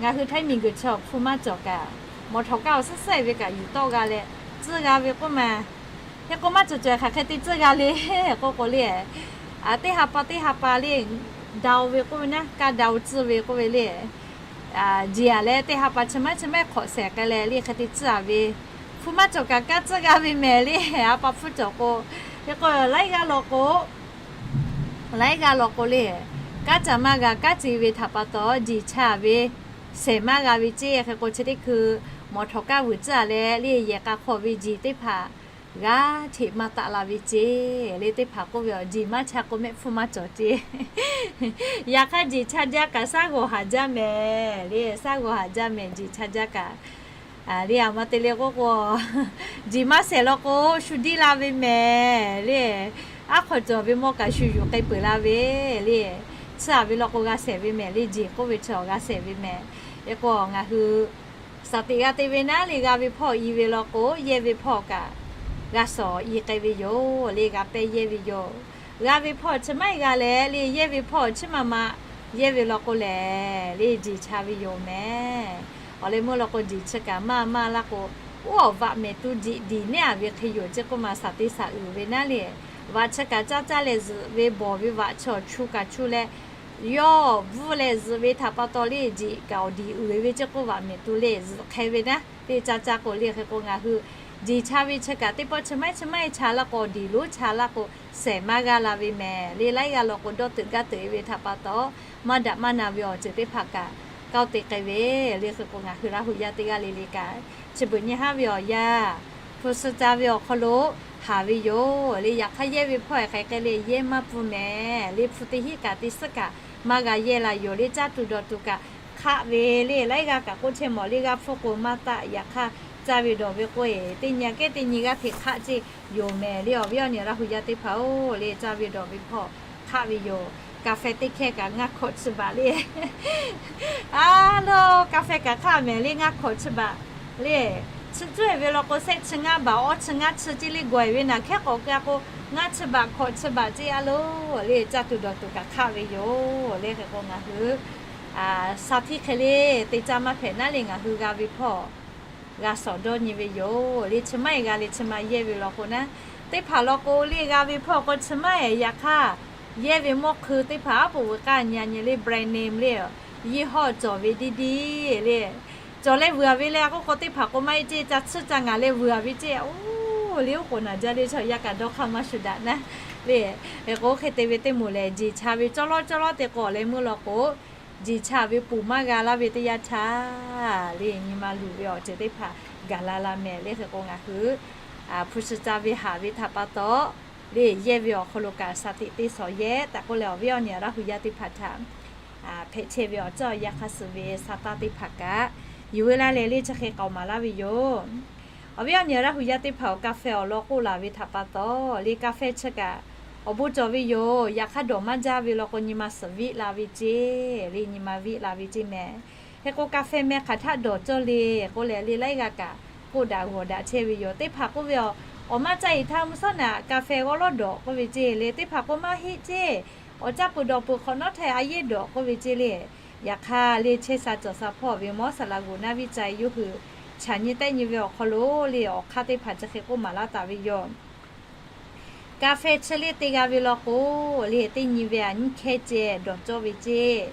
ngaˬ hui Htaiˇ miˬguiˬ chi awˬ hpu maˇ cawˬ kaꞈ, mawˬ htawˍ kaˇ awˬ suhˉ suhˉ-e ve kaꞈ yuˬ tawˆ g'a leh tcuhˉ g'a ve k'oˆ ma. Hk'e k'o maˇ cawˬ cawˬ hk'aˬ hk'e te tcuhˉ g'a le k'oˆ k'o le, teˇ ha pa teˇ ha pa le, dao ve k'oˆ ve naˉ, kaˇ dao tcuhˉ ve k'oˆ ve le. Jiˬ-aˬ leh teˇ ha pa chi maiˉ chi maiˉ hk'awꞈ shehˍ k'ai leh le hk'e te tcuhˉ-a ve, hpu maˇ cawˬ kaꞈ kaˇ tcuhˉ g'a ve mehˍ le, a pa hpfuhˇ cawˬ k'o. Hk'e k'o laiˉ g'aˇ law k'o, laiˉ g'aˇ law k'o le, kaˉ ca maˇ g'a, kaˉ ce ve htaꞈ pa taw jiˬ cha ve shehˍ maˇ g'a ve ceˇ. Hk'e k'o chi teˇ hkui mawˬ htawˍ kaˇ vuiˬ tcuhˉ-a leh le yehˬ k'a hk'aw ve jiˬ teˇ hpaˍ g'aˇ hteꞈ maˇ taˆ la ve ceˇ le. Teˇ hpaˍ k'oˆ ve, awˬ jiˬ maˇ cha k'o mehˆ hpfuhˇ maˇ cawˬ ceˇ. Yaꞈ hk'aˇ jiˬ cha jaˇ kaꞈ shaˉ g'awˬ haˍ jaˇ mehˍ le, shaˉ g'awˬ haˍ jaˇ mehˍ jiˬ cha jaˇ kaꞈ. Le aˬ ma te le k'oˆ k'o, jiˬ maˇ shehˍ law k'o shu diˇ la ve mehˍ le. Aˉ hk'aw cawˬ ve mawˇ kaꞈ shu yuˬ k'ai peuˬ la ve le. Tsuhˇ-a ve law k'o g'a shehˍ ve mehˍ le, jiˬ k'oˆ ve chi awˬ g'a shehˍ ve mehˍ. Hk'e k'o ngaˬ hui shaˍ tiꞈ g'a te ve naˉ le, g'a ve hpawˇ i ve law k'o yehˇ ve hpawˇ kaꞈ g'a shawˍ i k'ai ve yoˬ le, g'a pehˇ yehˇ ve yoˬ. G'a ve hpawˇ chi maiˉ g'a leh le, yehˇ ve hpawˇ chi ma ma yehˇ ve law k'o lehˬ le, jiˬ cha ve yoˬ mehˍ. Awˬ leh meuˇ law k'o jiˬ chi kaꞈ maˇ maˇ laˇ k'o, oˇ awˬ vaꞈ mehˍ tu diꞈ diˬ nehˉ-a ve hk'e yoˬ ceˇ k'oˆ ma, shaˍ te shaˍ uiˍ ve naˉ le. Vaꞈ chi kaꞈ caˇ caˇ leh zuhꞈ ve, bawˬ ve vaꞈ chi awˬ chu kaꞈ chu leh, yawˇ bvuhˇ leh zuhꞈ ve htaꞈ pa taw le, jiˬ kaꞈ awˬ diˬ uiˍ ve ceˇ k'oˆ, vaꞈ mehˍ tu le zuhꞈ hk'e ve naˉ le, caˇ caˇ k'o le. Hk'e k'o ngaˬ hui jiˬ cha ve chi kaꞈ teˇ pawˆ chi maiˉ chi maiˉ cha laˇ k'o, awˬ diˬ lonˉ cha laˇ k'o, shehˍ maˇ g'a la ve mehˍ le. Laiˉ g'aˇ law k'o dawˇ teuꞈ gaˇ teuꞈ-e ve htaꞈ pa taw, maˇ daꞈ maˇ na ve awˬ ceuˬ teˇ hpaˍ kaꞈ kawˆ te k'ai ve le. Hk'e k'o ngaˬ hui Laˇ huˍ yaˇ teˇ g'aˇ le le kaꞈ, chi beuꞈ nyi haˉ ve awˬ yanˇ, hpu suh ca ve awˬ hk'aw lo haˍ ve yoˬ le. Yaꞈ hk'aˇ yehˇ ve hpawˇ-e hk'aˬ hk'e le, yehˇ maˇ pfuhˇ mehˍ le. Hpu teˇ hinˉ kaꞈ teˇ suhˉ kaꞈ maˇ g'a yehˇ la yoˬ le. Caˇ tuˬ dawˬ tuˬ kaꞈ hk'aˆ ve le. Laiˉ g'aˇ kaꞈ k'oˆ chehˇ mawˬ le, g'aˇ hpfuhˇ k'o maˇ taˆ. Yaꞈ hk'aˇ caˇ ve dawˬ ve k'o-e, teˇ nyi aꞈ kehˉ teˇ nyi g'aˇ hteꞈ hk'aˆ ceˇ yoˬ mehˍ le. Awˬ viˉ awˬ nyi Laˇ huˍ yaˇ teˇ hpaˍ-oˬ le, caˇ ve dawˬ ve hpawˇ hk'aˆ ve yoˬ. Kaˇ fehˇ teˇ hkehˇ kaꞈ ngaˇ hkawꞈ chi baꞈ le. A lo, kaˇ fehˇ kaꞈ hk'aˆ mehˍ le, ngaˇ hkawꞈ chi baꞈ le. Chi cuˇ-e ve law k'o shehˆ chi ngaˇ baꞈ, awˇ chi ngaˇ chi ceˇ le. Gawˬ-e ve naˬ hkehˉ k'awꞈ keu-a k'o, ngaˇ chi baꞈ hkawꞈ chi baꞈ ceˇ a lo le. Caˇ tuˬ dawˬ tuˬ kaꞈ hk'aˆ ve yoˬ le. Hk'e k'o ngaˬ hui shaˍ htiˇ hk'e le te caˇ maˇ hpehꞈ naˉ le, ngaˬ hui g'a ve hpawˇ g'a shawˍ dawˇ nyi ve yoˬ le. Chi maiˉ g'a le, chi ma yehˇ ve law k'o naˉ, teˇ hpaˍ law k'o le g'a ve hpawˇ k'o chi maiˉ-e. Yaꞈ hk'aˇ yehˇ ve mawˇ hkui teˇ hpaˍ aˉ poꞈ veuꞈ k'aˇ nyi a nyi le, brand name le, ยี่ห้อ cawˬ ve diˇ diˇ le. Cawˬ leh vuiˬ-a ve le, a k'oˆ k'o teˇ hpaˍ k'o maˇ heˆ ceˇ, ca tsuhˇ ca ngaˬ leh vuiˬ-a ve ceˇ. Oˇ le, oˉ k'oˍ naˬ jaˇ le, chaw yaˇ kaꞈ dawˇ hk'aˇ maˇ shu daꞈ naˉ le. Hk'e k'o hk'e te ve teˇ moˍ lehˬ, jiˬ cha ve cawˇ lawˉ cawˇ lawˉ te k'o leh meuˇ law k'o, jiˬ cha ve ponˬ maˇ g'a laˇ ve teˇ yanˇ htaˇ le, nyi ma luˬ ve awˬ ceuˬ teˇ hpaˍ gaˬ la la mehˍ le. Hk'e k'o ngaˬ hui hpu shi ca ve haˍ ve htaꞈ pa taw le, yehˇ ve awˬ hk'aw lo kaꞈ shaˍ tiꞈ te shawˍ yehˇ tehꞈ k'oˆ leh, awˬ viˉ awˬ nyi Laˇ huˍ yaˇ teˇ hpaˍ htaꞈ hpehꞈ chehˇ ve awˬ ceuˬ awˬ yanˇ hk'aˇ suh ve sha taˇ teˇ hpaˍ kaꞈ yuˬ ve laˇ leh le, chi hk'e k'aoˍ maˍ laˇ ve yoˬ. Awˬ viˉ awˬ nyi Laˇ huˍ yaˇ teˇ hpaˍ-oˬ, kaˇ fehˇ awˬ lawn k'oˆ laˬ ve htaꞈ pa taw le, kaˇ fehˇ chi kaꞈ awˬ bon cawˬ ve yoˬ. Yaꞈ hk'aˇ dawˬ maˇ jaˇ ve law k'o, nyi ma suhˍ viˆ la ve ceˇ le, nyi ma viˆ la ve ceˇ mehˍ. Hk'e k'o kaˇ fehˇ meh hk'aˬ htaˆ dawˬ cawˇ le k'oˆ leh le, laiˉ g'aˇ kaꞈ k'oˆ daꞈ g'awˬ daꞈ chehˇ ve yoˬ. Teˇ hpaˍ k'oˆ ve, Awˬ, awˬ maˇ caˇ-e htaˇ mvuhˇ shawˉ naꞈ kaˇ fehˇ g'awˇ lawˉ dawˬ k'oˆ ve ceˇ le. Teˇ hpaˍ k'o maˇ heˆ ceˇ, awˬ caˇ peuˬ dawˬ peuˬ hk'awꞈ nawˉ htaˇ a yehˇ dawˬ k'oˆ ve ceˇ le. Yaꞈ hk'aˇ le, chehˇ sha cawˬ sha hpawˇ ve mawˇ saˍ laꞈ g'oˍ naˆ viˇ ca yawˇ hui chaꞈ nyi tehˆ nyi ve awˬ hk'aw lo le, awˬ hk'aˇ teˇ hpaˍ chi hk'e k'oˆ maˍ laˇ taˍ ve yoˬ. Kaˇ fehˇ chi le te g'a ve law k'o le, teˇ nyi ve aꞈ nyiˇ hkehˇ ceh dawˬ cawˇ ve ceˇ.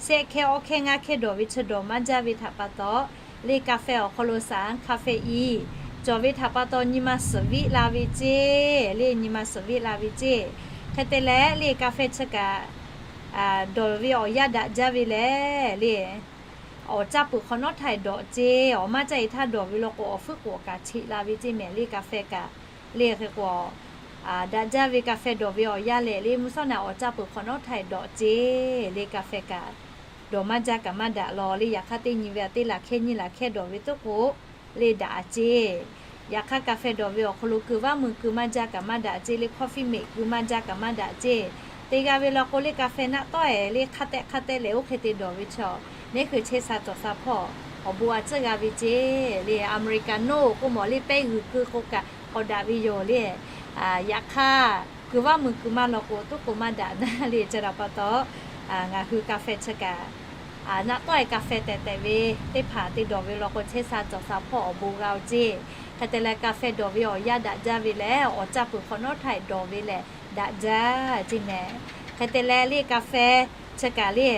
Shehˆ hkehˇ awˇ hkehˇ ngaˇ hkehˇ dawˬ ve chi dawˬ maˇ jaˇ ve htaꞈ pa taw le, kaˇ fehˇ awˬ hk'aw lo saˍ hkaˇ fehˇ i cawˬ ve htaꞈ pa taw nyi ma suhˍ viˆ la ve ceˇ le, nyi ma suhˍ viˆ la ve ceˇ. Hk'e te leh le, kaˇ fehˇ chi kaꞈ dawˬ ve awˬ yanˇ daꞈ jaˇ ve lehˬ le, awˬ caˇ peuˬ hk'awꞈ nawˉ htaˇ dawˬ ceˇ, awˬ maˇ caˇ-e htaˇ dawˬ ve law k'o, awˬ fuiˉ k'oˍ kaꞈ cheꞈ la ve ceˇ mehˍ le, kaˇ fehˇ kaꞈ le. Hk'e k'o, daꞈ jaˇ ve kaˇ fehˇ dawˬ ve awˬ yanˇ lehˬ le, mvuhˇ shawˉ naꞈ awˬ caˇ peuˬ hk'awꞈ nawˉ htaˇ dawˬ ceˇ le, kaˇ fehˇ kaꞈ dawˬ maˇ jaˇ kaꞈ maˇ daꞈ law le. Yaꞈ hk'aˇ teˇ nyi ve aꞈ teˇ laˬ hkehˇ nyiˇ laˬ hkehˇ dawˬ ve tuˉ k'o le, daꞈ-a ceˇ. Yaꞈ hk'aˇ, กาแฟ dawˬ ve awˬ hk'aw lo keu vaˇ meuˇ keu maˇ jaˇ kaꞈ maˇ daꞈ ceˇ le, coffee mix keu maˇ jaˇ kaꞈ maˇ daꞈ ceˇ. Te g'a ve law k'o le, กาแฟ naˆ tawˆ-e le hk'aˇ tehˆ hk'aˇ tehˆ leh oˇ hk'e te dawˬ ve chaw, neˇ hui chehˇ sha cawˬ sha hpawˇ awˬ bon a tcuhˉ g'a ve ceˇ le. Americano k'oˆ mawˬ le, pehˇ g'uiˬ keu k'o kaꞈ k'awꞈ daꞈ ve yoˬ le. Yaꞈ hk'aˇ, keu vaˇ meuˇ keu maˇ law k'o, toˉ k'o maˇ daꞈ naˉ le. Chi htaꞈ pa taw, ngaˬ hui กาแฟ chi kaꞈ naˆ tawˆ-e กาแฟ tehꞈ tehꞈ ve teˇ hpaˍ te dawˬ ve law k'o, chehˇ sha cawˬ sha hpawˇ awˬ bon g'a-o ceˇ. Hk'e te leh, กาแฟ dawˬ ve awˬ yanˇ daꞈ jaˇ ve lehˬ, awˬ caˇ peuˬ hk'awꞈ nawˉ htaˇ dawˬ ve lehˬ daꞈ jaˇ ceˇ mehˍ. Hk'e te leh le, กาแฟ chi kaꞈ le,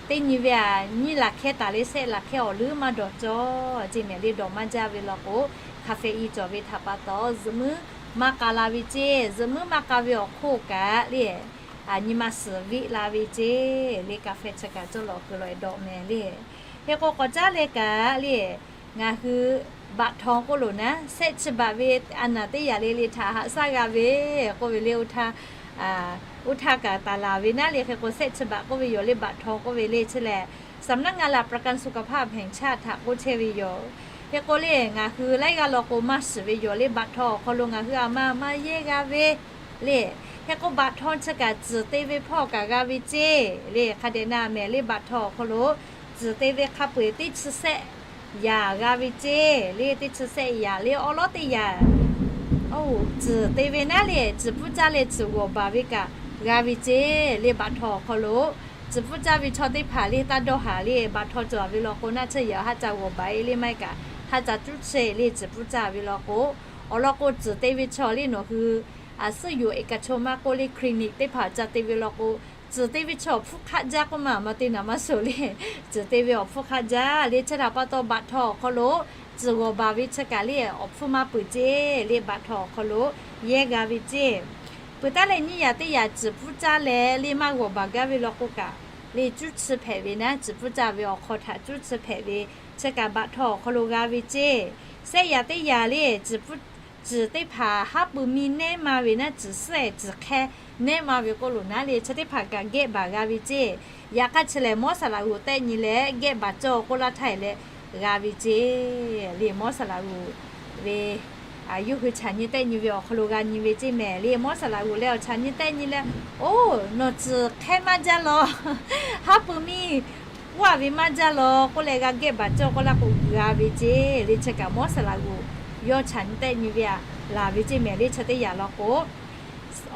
teˇ nyi ve aꞈ nyiˇ laˬ hkehˇ taˍ le, shehˆ laˬ hkehˇ awˬ leuˉ maˇ dawˬ cawˇ ceˇ mehˍ le. Dawˬ maˇ jaˇ ve law k'o, caffeine cawˬ ve htaꞈ pa taw, zuhꞈ muiˉ maˇ k'a la ve ceˇ. Zuhꞈ muiˉ maˇ k'a ve awˬ hk'oˆ kaꞈ le, nyi ma suhˍ viˆ la ve ceˇ le. กาแฟ chi kaꞈ cawˇ lawꞈ keu lawꞈ-e dawꞈ mehˍ le. Hk'e k'o, k'awꞈ caˉ leh kaꞈ le, ngaˬ hui บัตรทอง k'oˆ loˬ naˉ, shehˆ chi บาท ve a naˍ teˇ yaꞈ le le htaꞈ haꞈ shaˉ g'a ve k'oˆ ve le. Oˇ htaˇ kaꞈ taˍ laˬ ve naˉ le. Hk'e k'o, shehˆ chi บาท k'oˆ ve yoˬ le, บัตรทอง k'oˆ ve le. Chi lehˬ, saˍnaˆ ngaˇ laꞈ ประกันสุขภาพแห่งชาติ htaꞈ k'oˆ chehˇ ve yoˬ. Hk'e k'o le, ngaˬ hui laiˉ g'aˇ law k'o maˇ shiˍ ve yoˬ le. บัตรทอง awˬ hk'aw lo ngaˬ hui a ma maˇ yehˇ g'a ve le. Hk'e k'o, บัตรทอง chi kaꞈ tcuhˬ te ve hpawˇ kaꞈ g'a ve ceˇ le. Hk'a dehꞈ na mehˍ le, บัตรทอง awˬ hk'aw lo tcuhˬ te ve hk'a peu-eˬ teˇ chi shehˆ yaꞈ g'a ve ceˇ le. Teˇ chi shehˆ yaꞈ le, awˉ lawˉ teˇ yaꞈ tcuhˬ te ve naˉ le, tcuhˬ pfuhˇ caˇ leh tcuhˬ g'awˬ baˬ ve kaꞈ g'a ve ceˇ le. บัตรทอง awˬ hk'aw lo tcuhˬ pfuhˇ caˇ ve chaw teˇ hpaˍ le taˇ dawˇ haˍ le. บัตรทอง cawˬ ve law k'o, naˆ tsuhˇ yaꞈ haˆ ca g'awˬ baˬ-e le, maˇ heˆ kaꞈ haˆ ca cuˉ chehˇ le. Tcuhˬ pfuhˇ caˇ ve law k'o, awˬ lawn k'o, tcuhˬ te ve chaw le nawˬ hui suhˆ yoˬ eˍ kaˍ chaw maˇ k'oˆ le, clinic teˇ hpaˍ ca te ve law k'o, tcuhˬ te ve chaw awˬ hpfuhˇ hk'aˆ jaˇ k'oˆ ma, maˇ te naˍ maˇ shoˍ le. Tcuhˬ te ve awˬ hpfuhˇ hk'aˆ jaˇ le. Chi htaꞈ pa taw, บัตรทอง awˬ hk'aw lo tcuhˬ g'awˬ baˬ ve chi kaꞈ le, awˬ hpfuhˇ maˇ peuˬ ceˇ le. บัตรทอง awˬ hk'aw lo yehˇ g'a ve ceˇ. Peuˬ taˉ leh, nyiˇ yaꞈ teˇ yaꞈ tcuhˬ pfuhˇ caˇ leh le maˇ g'awˬ baˬ gaˇ ve law k'o kaꞈ le, cuˉ chi hpehꞈ ve naˉ, tcuhˬ pfuhˇ caˇ ve awˬ hk'aw htaꞈ cuˉ chi hpehꞈ ve chi kaꞈ บัตรทอง awˬ hk'aw lo g'a ve ceˇ. Shehˆ yaꞈ teˇ yaꞈ le, tcuhˬ teˇ hpaˍ haˉ pui miˇ nehˉ ma ve naˉ, tcuhˬ suhˉ-e tcuhˬ hk'ehˇ nehˉ ma ve k'oˆ loˬ naˉ le, chi teˇ hpaˍ kaꞈ gehˆ baˬ g'a ve ceˇ. Yaꞈ hk'aˇ, chi lehˬ มัสคารา g'uiˬ tehˆ nyi leh gehˆ baˬ cawˇ k'oˆ laˇ htaˇ e leh g'a ve ceˇ le. มัสคารา g'uiˬ ve yawˇ hui chaꞈ nyi tehˆ nyi ve awˬ hk'aw lo g'a nyi ve ceˇ mehˍ le. มัสคารา g'uiˬ leh awˬ chaꞈ nyi tehˆ nyi leh, Oˇ, nawˬ tcuhˬ hk'ehˇ maˇ jaˇ law, haˉ pui miˇ puˇ-a ve maˇ jaˇ law k'oˆ leh g'a gehˆ baˬ cawˇ k'oˆ laˇ k'o, g'a ve ceˇ le. Chi kaꞈ มัสคารา g'uiˬ yawˇ chaꞈ nyi tehˆ nyi ve aꞈ laˬ ve ceˇ mehˍ le. Chi teˇ yaꞈ law k'o,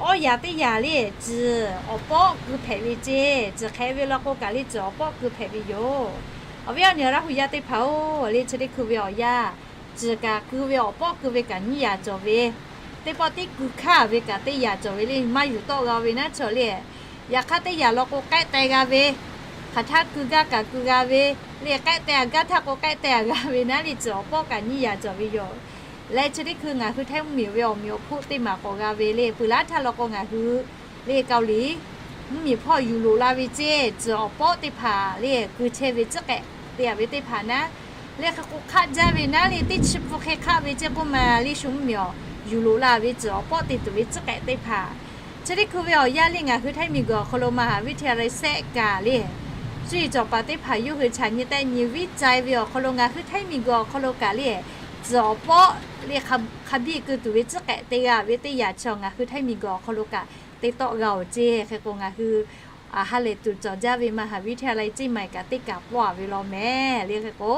awˇ yaꞈ teˇ yaꞈ le, tcuhˬ awˬ pawˆ keu hpehꞈ ve ceˇ. Tcuhˬ hk'ehꞈ ve law k'o kaꞈ le, tcuhˬ awˬ pawˆ keu hpehꞈ ve yoˬ. Awˬ viˉ awˬ nyi Laˇ hu yaˇ teˇ hpaˍ-oˬ le, chi teˇ hkui ve awˬ yanˇ, tcuhˬ kaꞈ keu ve awˬ pawˆ keu ve kaꞈ nyiˇ yaꞈ cawˬ ve, teˇ pawˆ tiˉ keu hkanˇ ve kaꞈ teˇ yaꞈ cawˬ ve le. Maˇ yuˬ tawˆ g'a ve naˉ chaw le. Yaꞈ hk'aˇ, teˇ yaꞈ law k'o k'ehˆ teh g'a ve, hk'aˬ htaˇ keu gaˇ kaꞈ keu g'a ve le. K'ehˆ teh-a gaˇ htaˇ k'o k'ehˆ teh-a g'a ve naˉ le, tcuhˬ awˬ pawˆ kaꞈ nyiˇ yaꞈ cawˬ ve yoˬ. Leh chi teˇ hkui ngaˬ hui htaiˇ mvuhˇmiˬ ve awˬ meꞈ awˬ hponˇ teˇ maˬ k'awꞈ g'a ve le. Peuˬ laˇ htaˇ law k'o ngaˬ hui le, Kaoˍliˍ mvuhˇmiˬ hpawˇ yuˬ loꞈ la ve ceˇ. Tcuhˬ awˬ pawˆ teˇ hpaˍ le, keu chehˇ ve tcuhˉ k'ehꞈ te-a ve teˇ hpaˍ naˉ le, hk'e k'o hk'aˆ jaˇ ve naˉ le, teˇ chi pun hk'e hk'aˆ ve ceˇ k'oˆ ma le, shu mvuhˇmiˬ awˬ yuˬ loꞈ la ve tcuhˬ awˬ pawˆ te tuˬ ve tcuhˉ k'ehꞈ teˇ hpaˍ. Chi teˇ hkui ve awˬ yanˇ le, ngaˬ hui htaiˇ miˬguiˬ awˬ hk'aw lo มหาวิทยาลัย sehˆ kaꞈ le, cuˇ yiˍ cawˬ paˍ teˇ hpaˍ yawˇ hui chaꞈ nyi tehˆ nyi viˉ cai ve awˬ hk'aw lo ngaˬ hui htaiˇ miˬguiˬ awˬ hk'aw lo kaꞈ le, tcuhˬ awˬ pawˆ le hk'a biˇ keu tuˬ ve tcuhˉ k'ehꞈ te g'a ve teˇ yaꞈ chaw ngaˬ hui htaiˇ miˬguiˬ awˬ hk'aw lo kaꞈ te tawˆ g'a-oˬ ceˇ. Hk'e k'o ngaˬ hui ha lehˬ tuˬ cawˬ jaˇ ve มหาวิทยาลัย ceˇ maˬ kaꞈ teˇ kaꞈ pawˆ-a ve law mehˍ le. Hk'e k'o,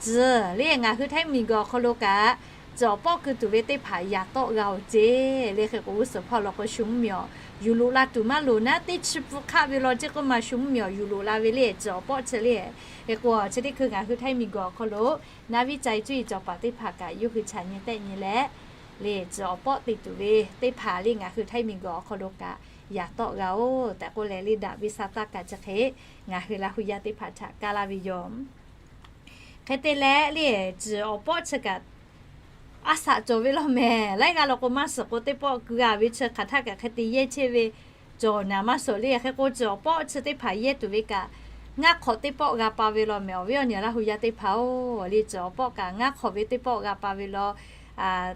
tcuhˬ le ngaˬ hui htaiˇ miˬguiˬ awˬ hk'aw lo kaꞈ tcuhˬ awˬ pawˆ keu tuˬ ve teˇ hpaˍ yaꞈ tawˆ g'a-oˬ ceˇ le. Hk'e k'o g'uˇ suhˍ hpawˇ law k'o shu mvuhˇmiˬ awˬ yuˬ loꞈ la tuˬ maˇ loˍ naˉ, teˇ chi pun hk'aˆ ve law ceˇ k'oˆ ma shu mvuhˇmiˬ awˬ yuˬ loꞈ la ve le, tcuhˬ awˬ pawˆ chi le. Hk'e k'o, chi teˇ hkui ngaˬ hui htaiˇ miˬguiˬ awˬ hk'aw lo naˉ viˉ cai cuˇ yiˍ cawˬ paˍ teˇ hpaˍ kaꞈ yawˇ hui chaꞈ nyi tehˆ nyi leh le, tcuhˬ awˬ pawˆ te tuˬ ve teˇ hpaˍ le ngaˬ hui htaiˇ miˬguiˬ awˬ hk'aw lo kaꞈ yaꞈ tawˆ g'a-oˬ tehꞈ k'oˆ leh le, daꞈ ve sa taˇ kaꞈ chi hk'e ngaˬ hui Laˇ hu yaˇ teˇ hpaˍ htaꞈ kaˇ laˇ ve yoˬ. Hk'e te leh le, tcuhˬ awˬ pawˆ chi kaꞈ a shaꞈ cawˬ ve law mehˍ. Laiˉ g'aˇ law k'o maˇ suhˍ k'o teˇ pawˆ keu g'a ve chi hk'aˬ htaˇ kaꞈ hk'e te yehˇ chehˇ ve cawˬ naˍ maˇ suhˍ le. Hk'e k'o, tcuhˬ awˬ pawˆ chi teˇ hpaˍ yehˇ tuˬ ve kaꞈ ngaˇ hk'awꞈ teˇ pawˆ g'a pa ve law mehˍ. Awˬ viˉ awˬ nyi Laˇ hu yaˇ teˇ hpaˍ-oˬ le, tcuhˬ awˬ pawˆ kaꞈ ngaˇ hk'awꞈ ve teˇ pawˆ g'a pa ve law,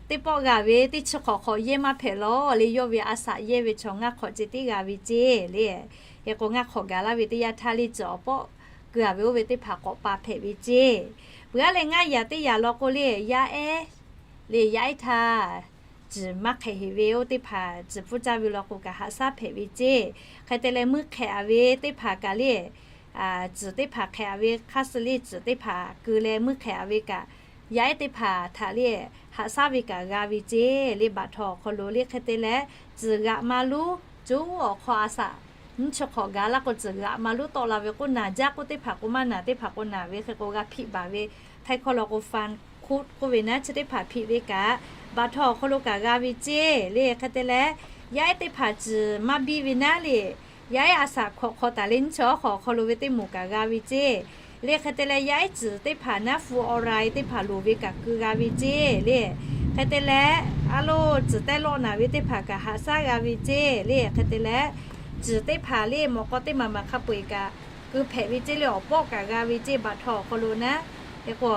teˇ pawˆ g'a ve teˇ chi hk'awꞈ hk'awꞈ yehˇ maˇ hpehꞈ law le. Yawˇ ve a shaꞈ yehˇ ve chaw ngaˇ hk'awꞈ ceh tiˉ g'a ve ceˇ le. Hk'e k'o, ngaˇ hk'awꞈ gaˬ laˇ ve teˇ yanˇ htaˇ le, tcuhˬ awˬ pawˆ keu-a ve oˇ ve teˇ hpaˍ k'awꞈ pa hpehꞈ ve ceˇ. Peuˬ-a leh ngaˇ yaꞈ teˇ yaꞈ law k'o le, yaˇ ehˉ Le yaˇ ehˉ htaˇ, tcuhˬ maˇ hk'ehꞈ heˍ ve oˇ teˇ hpaˍ tcuhˬ pfuhˇ caˇ ve law k'o kaꞈ haꞈ shaˉ hpehꞈ ve ceˇ. Hk'e te leh meuˇ hk'ehꞈ a ve teˇ hpaˍ kaꞈ le, tcuhˬ teˇ hpaˍ hk'ehꞈ a ve hk'aˇ suh le tcuhˬ teˇ hpaˍ keu leh meuˇ hk'ehꞈ a ve kaꞈ, yaˇ ehˉ teˇ hpaˍ htaꞈ le haꞈ shaˉ ve kaꞈ g'a ve ceˇ. Le baꞈ htaw awˬ hk'aw lo le hk'e te leh, tcuhˬ g'aꞈ ma luˉ, co awˬ hk'aw a shaꞈ nyiˇ chi hk'awꞈ gaˬ laˇ k'o, tcuhˬ g'aꞈ ma luˉ tawˆ la ve k'oˆ naˬ, jaˇ k'oˆ teˇ hpaˍ k'o maˇ naˬ, teˇ hpaˍ k'o naˬ ve hk'e k'o g'a hpiˆ baˬ ve, htaiˇ hkawˇ law k'o fan coat k'oˆ ve naˉ, chi teˇ hpaˍ hpiˆ ve kaꞈ, baꞈ htaw awˬ hk'aw lo kaꞈ g'a ve ceˇ. Le hk'e te leh, yaˇ ehˉ teˇ hpaˍ tcuhˬ maˇ biˇ ve naˉ le, yaˇ ehˉ a shaꞈ hkawꞈ hk'aw taˍ leh nyiˇ chi awˉ hk'awꞈ awˬ hk'aw lo ve teˇ moˍ kaꞈ g'a ve ceˇ. Le hk'e te leh, yaˇ ehˉ tcuhˬ teˇ hpaˍ naˉ fu awˬ ra e teˇ hpaˍ loˍ ve kaꞈ keu g'a ve ceˇ. Le hk'e te leh, a loˇ tcuhˬ tehˉ lawˆ naˬ ve teˇ hpaˍ kaꞈ haꞈ shaˉ g'a ve ceˇ. Le hk'e te leh, tcuhˬ teˇ hpaˍ le mawꞈ k'aw teˇ maˬ maˬ hk'a peu-eˬ kaꞈ keu hpehꞈ ve ceˇ. Le awˬ pawˆ kaꞈ g'a ve ceˇ, baꞈ htaw awˬ hk'aw lo naˉ. Hk'e k'o,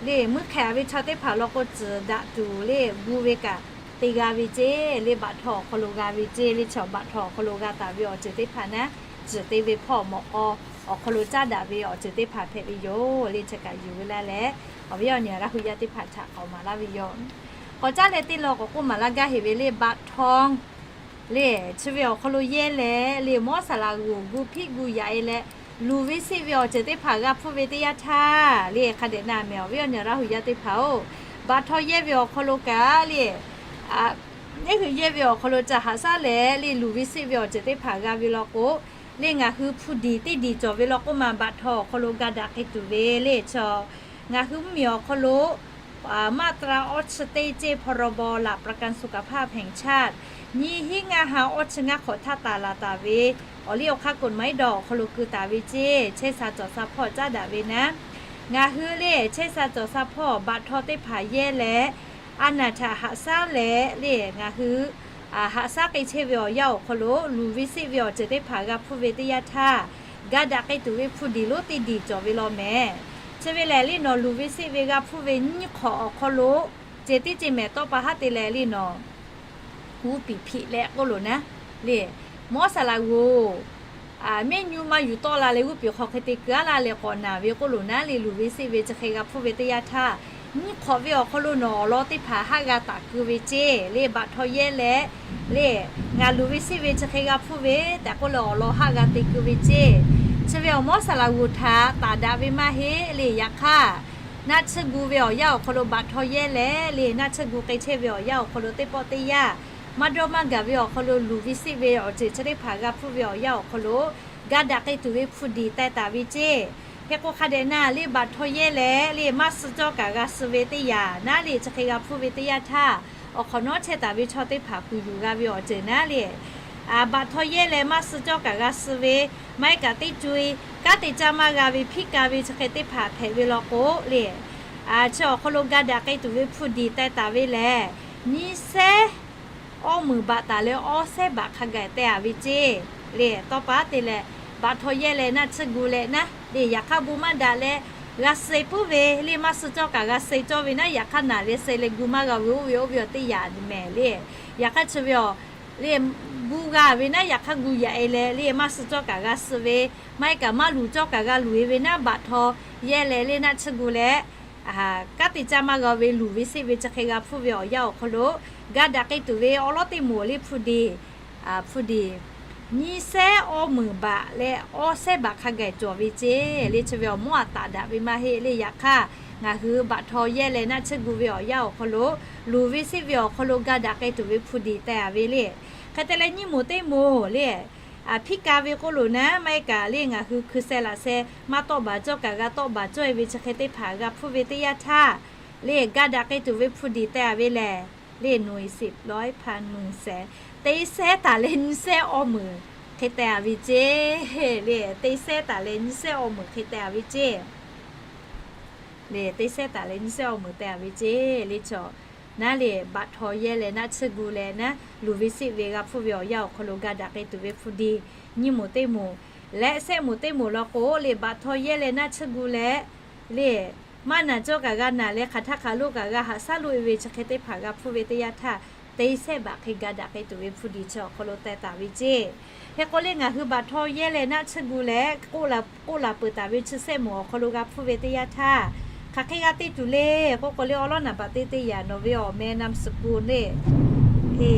le meuˇ hk'ehꞈ a ve chaw teˇ hpaˍ law k'o, tcuhˬ daꞈ tuˬ le gu ve kaꞈ te g'a ve ceˇ. Le baꞈ htaw awˬ hk'aw lo g'a ve ceˇ. Le chaw baꞈ htaw awˬ hk'aw lo g'a taˍ ve awˬ ceuˬ teˇ hpaˍ naˉ, tcuhˬ te ve hpawˇ mawꞈ k'aw awˬ hk'aw lo caˉ daꞈ ve awˬ ceuˬ teˇ hpaˍ hpehꞈ ve yoˬ. Le chi kaꞈ yuˬ ve laˇ leh, awˬ viˉ awˬ nyi Laˇ huˍ yaˇ teˇ hpaˍ htaꞈ k'awꞈ maˍ laˇ ve yoˬ. K'awꞈ caˉ leh teˇ law k'awꞈ k'oˆ maˍ laˇ gaˇ heˍ ve le baꞈ htaw le chi ve awˬ hk'aw lo yehˇ leh le mawˉ saˍ laꞈ g'oˍ gu hpiˆ gu yaꞈ e leh, luˬ ve seˆ ve awˬ ceuˬ teˇ hpaˍ g'a hpfuhˇ ve teˇ yanˇ htaˇ le hk'a dehꞈ na mehˍ, awˬ viˉ awˬ nyi Laˇ huˍ yaˇ teˇ hpaˍ-oˬ, baꞈ htaw yehˇ ve awˬ hk'aw lo kaꞈ le, neˉ hui yehˇ ve awˬ hk'aw lo ca haꞈ shaˉ leh le luˬ ve seˆ ve awˬ ceuˬ teˇ hpaˍ g'a ve law k'o, le ngaˬ hui hpu diˬ teˇ diˬ cawˬ ve law k'oˆ ma, baꞈ htaw awˬ hk'aw lo ga daꞈ k'ai tuˬ ve le chaw, ngaˬ hui mvuhˇmiˬ awˬ hk'aw lo มาตรา awˇ chi teˇ ceˇ พรบ หลักประกันสุขภาพแห่งชาติ nyiˇ hinˉ ngaˇ ha awˇ chi ngaˇ hk'awꞈ htaˇ taˍ laˬ taˍ ve awˬ liˇ awˬ hk'aˇ กฎหมาย dawˬ awˬ hk'aw lo keu taˍ ve ceˇ. Chehˇ sha cawˬ sha hpawˇ caˉ daꞈ ve naˉ, ngaˬ hui le chehˇ sha cawˬ sha hpawˇ baꞈ htaw teˇ hpaˍ yehˇ leh, a naˬ htaꞈ haꞈ shaˉ leh le ngaˬ hui haꞈ shaˉ k'ai chehˇ ve awˬ yanˇ awˬ hk'aw lo luˬ ve seˆ ve awˬ ceuˬ teˇ hpaˍ g'a hpfuhˇ ve teˇ yanˇ htaˇ, ga daꞈ k'ai tuˬ ve hpu diˬ lonˉ teˇ diˬ cawˬ ve law mehˍ. Chi ve lehˬ le nawˬ luˬ ve seˆ ve g'a hpfuhˇ ve nyiˇ hk'awꞈ awˬ hk'aw lo ceh tiˉ ceh mehˍ tawˇ pa haˉ te leh le nawˬ g'uˇ piˍ hpiꞈ leh k'oˆ loˬ naˉ le, mawˉ saˍ laꞈ g'oˍ mehˆ nyu maˇ yuˬ tawˆ la leh g'uˇ piˍ hk'aw hk'e te keu aˉ laˇ leh k'awꞈ naˬ ve k'oˆ loˬ naˉ le, luˬ ve seˆ ve chi hk'e g'a hpfuhˇ ve teˇ yanˇ htaˇ, nyiˇ hk'awꞈ ve awˬ hk'aw lo nawˬ awˬ lawn teˇ hpaˍ haˆ g'a taˍ keu ve ceˇ. Le baꞈ htaw yehˇ leh le ngaˬ luˬ ve seˆ ve chi hk'e g'a hpfuhˇ ve tehꞈ k'oˆ leh awˬ lawn haˆ g'a te keu ve ceˇ. Chi ve awˬ mawˉ saˍ laꞈ g'oˍ htaꞈ taˍ daꞈ ve maˇ heˆ le. Yaꞈ hk'aˇ, naˆ tsuhˇ gu ve awˬ yanˇ awˬ hk'aw lo baꞈ htaw yehˇ leh le naˆ tsuhˇ gu k'ai chehˇ ve awˬ yanˇ awˬ hk'aw lo teˇ pawˆ teˇ yanˇ maˇ dawˇ maˇ gaˬ ve awˬ hk'aw lo luˬ ve seˆ ve awˬ ceuˬ chi teˇ hpaˍ g'a hpfuhˇ ve awˬ yanˇ awˬ hk'aw lo ga daꞈ k'ai tuˬ ve hpu diˬ teh taˍ ve ceˇ. Hk'e k'o hk'a dehꞈ na le baꞈ htaw yehˇ leh le maˇ suh cawˇ kaꞈ g'a suh ve teˇ yanˇ naˉ le chi hk'e g'a hpfuhˇ ve teˇ yanˇ htaˇ, awˬ hk'awꞈ nawˉ chehˇ taˍ ve chaw teˇ hpaˍ kuˬ yuˬ g'a ve awˬ ceuˬ naˉ le baꞈ htaw yehˇ leh maˇ suh cawˇ kaꞈ g'a suh ve, maˇ heˆ kaꞈ teˇ co e kanˉ te caˇ maˇ g'a ve hpiˇ ka ve chi hk'e teˇ hpaˍ hpehꞈ ve law k'o le, chi awˬ hk'aw lo ga daꞈ k'ai tuˬ ve hpu diˬ teh taˍ ve lehˬ, nyiˇ sehˉ awˇ meunˍ baꞈ taˍ leh awˇ sehˉ baꞈ hk'a gaˬ teh a ve ceˇ. Le tawˇ pa te leh baꞈ htaw yehˇ leh naˆ tsuhˇ gu leh naˉ le, yaꞈ hk'aˇ bon maˇ daꞈ leh g'a suh puiˉ ve le maˇ suh cawˇ kaꞈ g'a suh cawˇ ve naˉ, yaꞈ hk'aˇ naˬ leh suh leh gu maˇ g'a ve oˇ ve oˇ ve awˬ teˇ yanˇ mehˍ le. Yaꞈ hk'aˇ chi ve awˬ le gu g'a ve naˉ, yaꞈ hk'aˇ gu yaꞈ e leh le maˇ suh cawˇ kaꞈ g'a suh ve, maˇ heˆ kaꞈ maˇ luˬ cawˇ kaꞈ g'a luˬ e ve naˉ, baꞈ htaw yehˇ leh le naˆ tsuhˇ gu leh kanˉ te caˇ maˇ g'a ve luˬ ve seˆ ve chi hk'e g'a hpfuhˇ ve awˬ yanˇ awˬ hk'aw lo ga daꞈ k'ai tuˬ ve awˉ lawˉ teˇ moˍ le hpu diˬ, hpu diˬ nyiˇ sehˉ awˇ meunˍ baꞈ leh awˇ sehˉ baꞈ hk'a gaˬ cawˬ ve ceˇ. Le chi ve awˬ mawˉ a taˍ daꞈ ve maˇ heˆ le. Yaꞈ hk'aˇ, ngaˬ hui baꞈ htaw yehˇ leh naˆ tsuhˇ gu ve awˬ yanˇ awˬ hk'aw lo luˬ ve seˆ ve awˬ hk'aw lo ga daꞈ k'ai tuˬ ve hpu diˬ teh a ve le. Hk'e te leh nyiˇ moˍ teˇ moˍ le hpiˇ ka ve k'oˆ loˬ naˉ, maˇ heˆ kaꞈ le ngaˬ hui hkui seh laꞈ seh maˇ tawˆ baˬ cawˇ kaꞈ g'a tawˆ baˬ cawˇ e ve chi hk'e teˇ hpaˍ g'a hpfuhˇ ve teˇ yanˇ htaˇ, le ga daꞈ k'ai tuˬ ve hpu diˬ teh a ve lehˬ, le หน่วยสิบ ร้อย พัน หมื่น แสน te sehˉ taˍ leh nyiˇ sehˉ awˇ meunˍ hk'e teh a ve ceˇ. Le te sehˉ taˍ leh nyiˇ sehˉ awˇ meunˍ hk'e teh a ve ceˇ. Le te sehˉ taˍ leh nyiˇ sehˉ awˇ meunˍ teh a ve ceˇ. Le chaw naˉ le baꞈ htaw yehˇ leh naˆ tsuhˇ gu leh naˉ luˬ ve seˆ ve g'a hpfuhˇ ve awˬ yanˇ awˬ hk'aw lo ga daꞈ k'ai tuˬ ve hpu diˬ nyiˇ moˍ teˇ moˍ leh sehˉ moˍ teˇ moˍ law k'o le baꞈ htaw yehˇ leh naˆ tsuhˇ gu leh le maˇ naˬ cawˇ kaꞈ g'a naˬ leh hk'aˬ htaˇ hk'aˬ lo kaꞈ g'a haꞈ shaˉ lo e ve chi hk'e teˇ hpaˍ g'a hpfuhˇ ve teˇ yanˇ htaˇ, te sehˉ baꞈ hk'e ga daꞈ k'ai tuˬ ve hpu diˬ chi awˬ hk'aw lo teh taˍ ve ceˇ. Hk'e k'o le ngaˬ hui baꞈ htaw yehˇ leh naˆ tsuhˇ gu leh k'oˆ laˬ peuˬ taˍ ve chi sehˉ moˍ awˬ hk'aw lo g'a hpfuhˇ ve teˇ yanˇ htaˇ, Hk'aˬ hk'e g'a te tuˬ le k'oˆ k'o le, awˉ lawˉ naˍ baꞈ teˇ teˇ yaꞈ nawˬ ve awˬ meh นามสกุล le, e,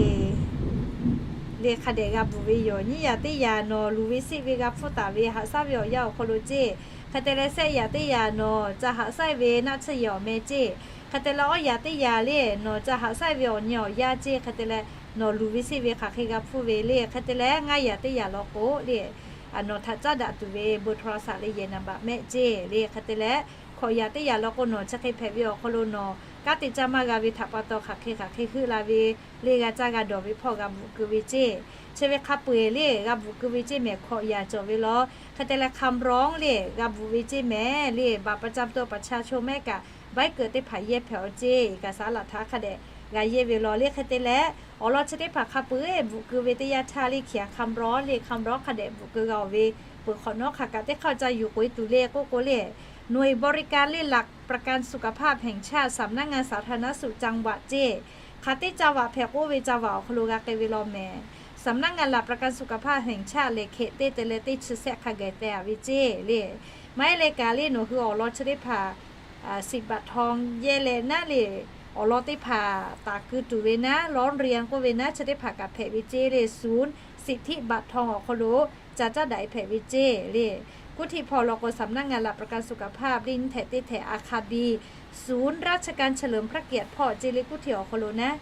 le hk'a dehꞈ g'a bvuhꞈ ve yoˬ. Nyiˇ yaꞈ teˇ yaꞈ nawˬ luˬ ve seˆ ve g'a hpfuhˇ taˍ ve haꞈ shaˉ ve awˬ yanˇ awˬ hk'aw lo ceˇ. Hk'e te leh, shehˆ yaꞈ teˇ yaꞈ nawˬ ca haꞈ shaˉ ve naˆ tsuhˇ yehˬ awˬ meh ceˇ. Hk'e te leh, awˇ yaꞈ teˇ yaꞈ le nawˬ ca haꞈ shaˉ ve awˬ nyi awˬ yanˇ ceˇ. Hk'e te leh, nawˬ luˬ ve seˆ ve hk'aˬ hk'e g'a hpfuhˇ ve le. Hk'e te leh, ngaˇ yaꞈ teˇ yaꞈ law k'o le, nawˬ htaꞈ caˉ daꞈ tuˬ ve เบอร์โทรศัพท์ le yehˬ naˍ baꞈ mehˆ ceˇ le. Hk'e te leh, hkawꞈ yaꞈ teˇ yaꞈ law k'o nawˬ chi hk'e hpehꞈ ve awˬ hk'aw lo nawˬ kanˉ te caˇ maˇ g'a ve htaꞈ pa taw hk'aˬ hk'e hk'aˬ hk'e heuˆ la ve le g'a caˇ g'a dawˬ ve hpawˇ g'a bvuhꞈ keu ve ceˇ. Chi ve hk'a peu-eˬ le g'a bvuhꞈ keu ve ceˇ mehˍ. Hkawꞈ yaꞈ cawˬ ve law. Hk'e te leh, คำร้อง le g'a bvuhꞈ ve ceˇ mehˍ le. บัตรประจำตัว ประชาชน mehˆ kaꞈ ใบเกิด teˇ hpaˍ yehˇ hpehꞈ awˬ ceˇ. เอกสารหลักฐาน hk'a dehꞈ g'a yehˇ ve law le. Hk'e te leh, awˬ lawn chi teˇ hpaˍ hk'a peu-eˬ bvuhꞈ keu ve teˇ yanˇ htaˇ le, เขียนคำร้อง le คำร้อง hk'a dehꞈ bvuhꞈ keu g'a-oˬ ve peuˬ hk'awꞈ nawˉ hk'aˬ kaꞈ teˇ hk'aˇ ca yuˬ k'oꞈ-e tuˬ le k'oˆ k'o le, หน่วยบริการหลักประกันสุขภาพแห่งชาติ สำนักงานสาธารณสุขจังหวัด ceˇ. Hk'aˬ teˇ จังหวัด hpehꞈ k'oˆ ve จังหวัด awˬ hk'aw lo g'a k'ai ve law mehˍ. สำนักงานหลักประกันสุขภาพแห่งชาติ lehˬ hkehꞈ teˇ te leh teˇ chi sehˆ hk'a gaˬ teh-a ve ceˇ le. Maˇ heˆ leh kaꞈ le nawˬ hui awˬ lawn chi teˇ hpaˍ สิทธิ์บัตรทอง yehˇ leh naˉ le, awˬ lawn teˇ hpaˍ taˍ keu tuˬ ve naˉ, ร้องเรียน k'oˆ ve naˉ, chi teˇ hpaˍ kaꞈ hpehꞈ ve ceˇ le. ศูนย์สิทธิบัตรทอง awˬ hk'aw lo ca caˉ daꞈ-e hpehꞈ ve ceˇ le. Kuˇ htiˆ hpawˇ law k'o สำนักงานหลักประกันสุขภาพ le nyiˇ htehꞈ teˇ htehꞈ อาคาร B, ศูนย์ราชการเฉลิมพระเกียรติ hpawˇ ceˇ le. Kuˇ htiˆ awˬ hk'aw lo naˉ,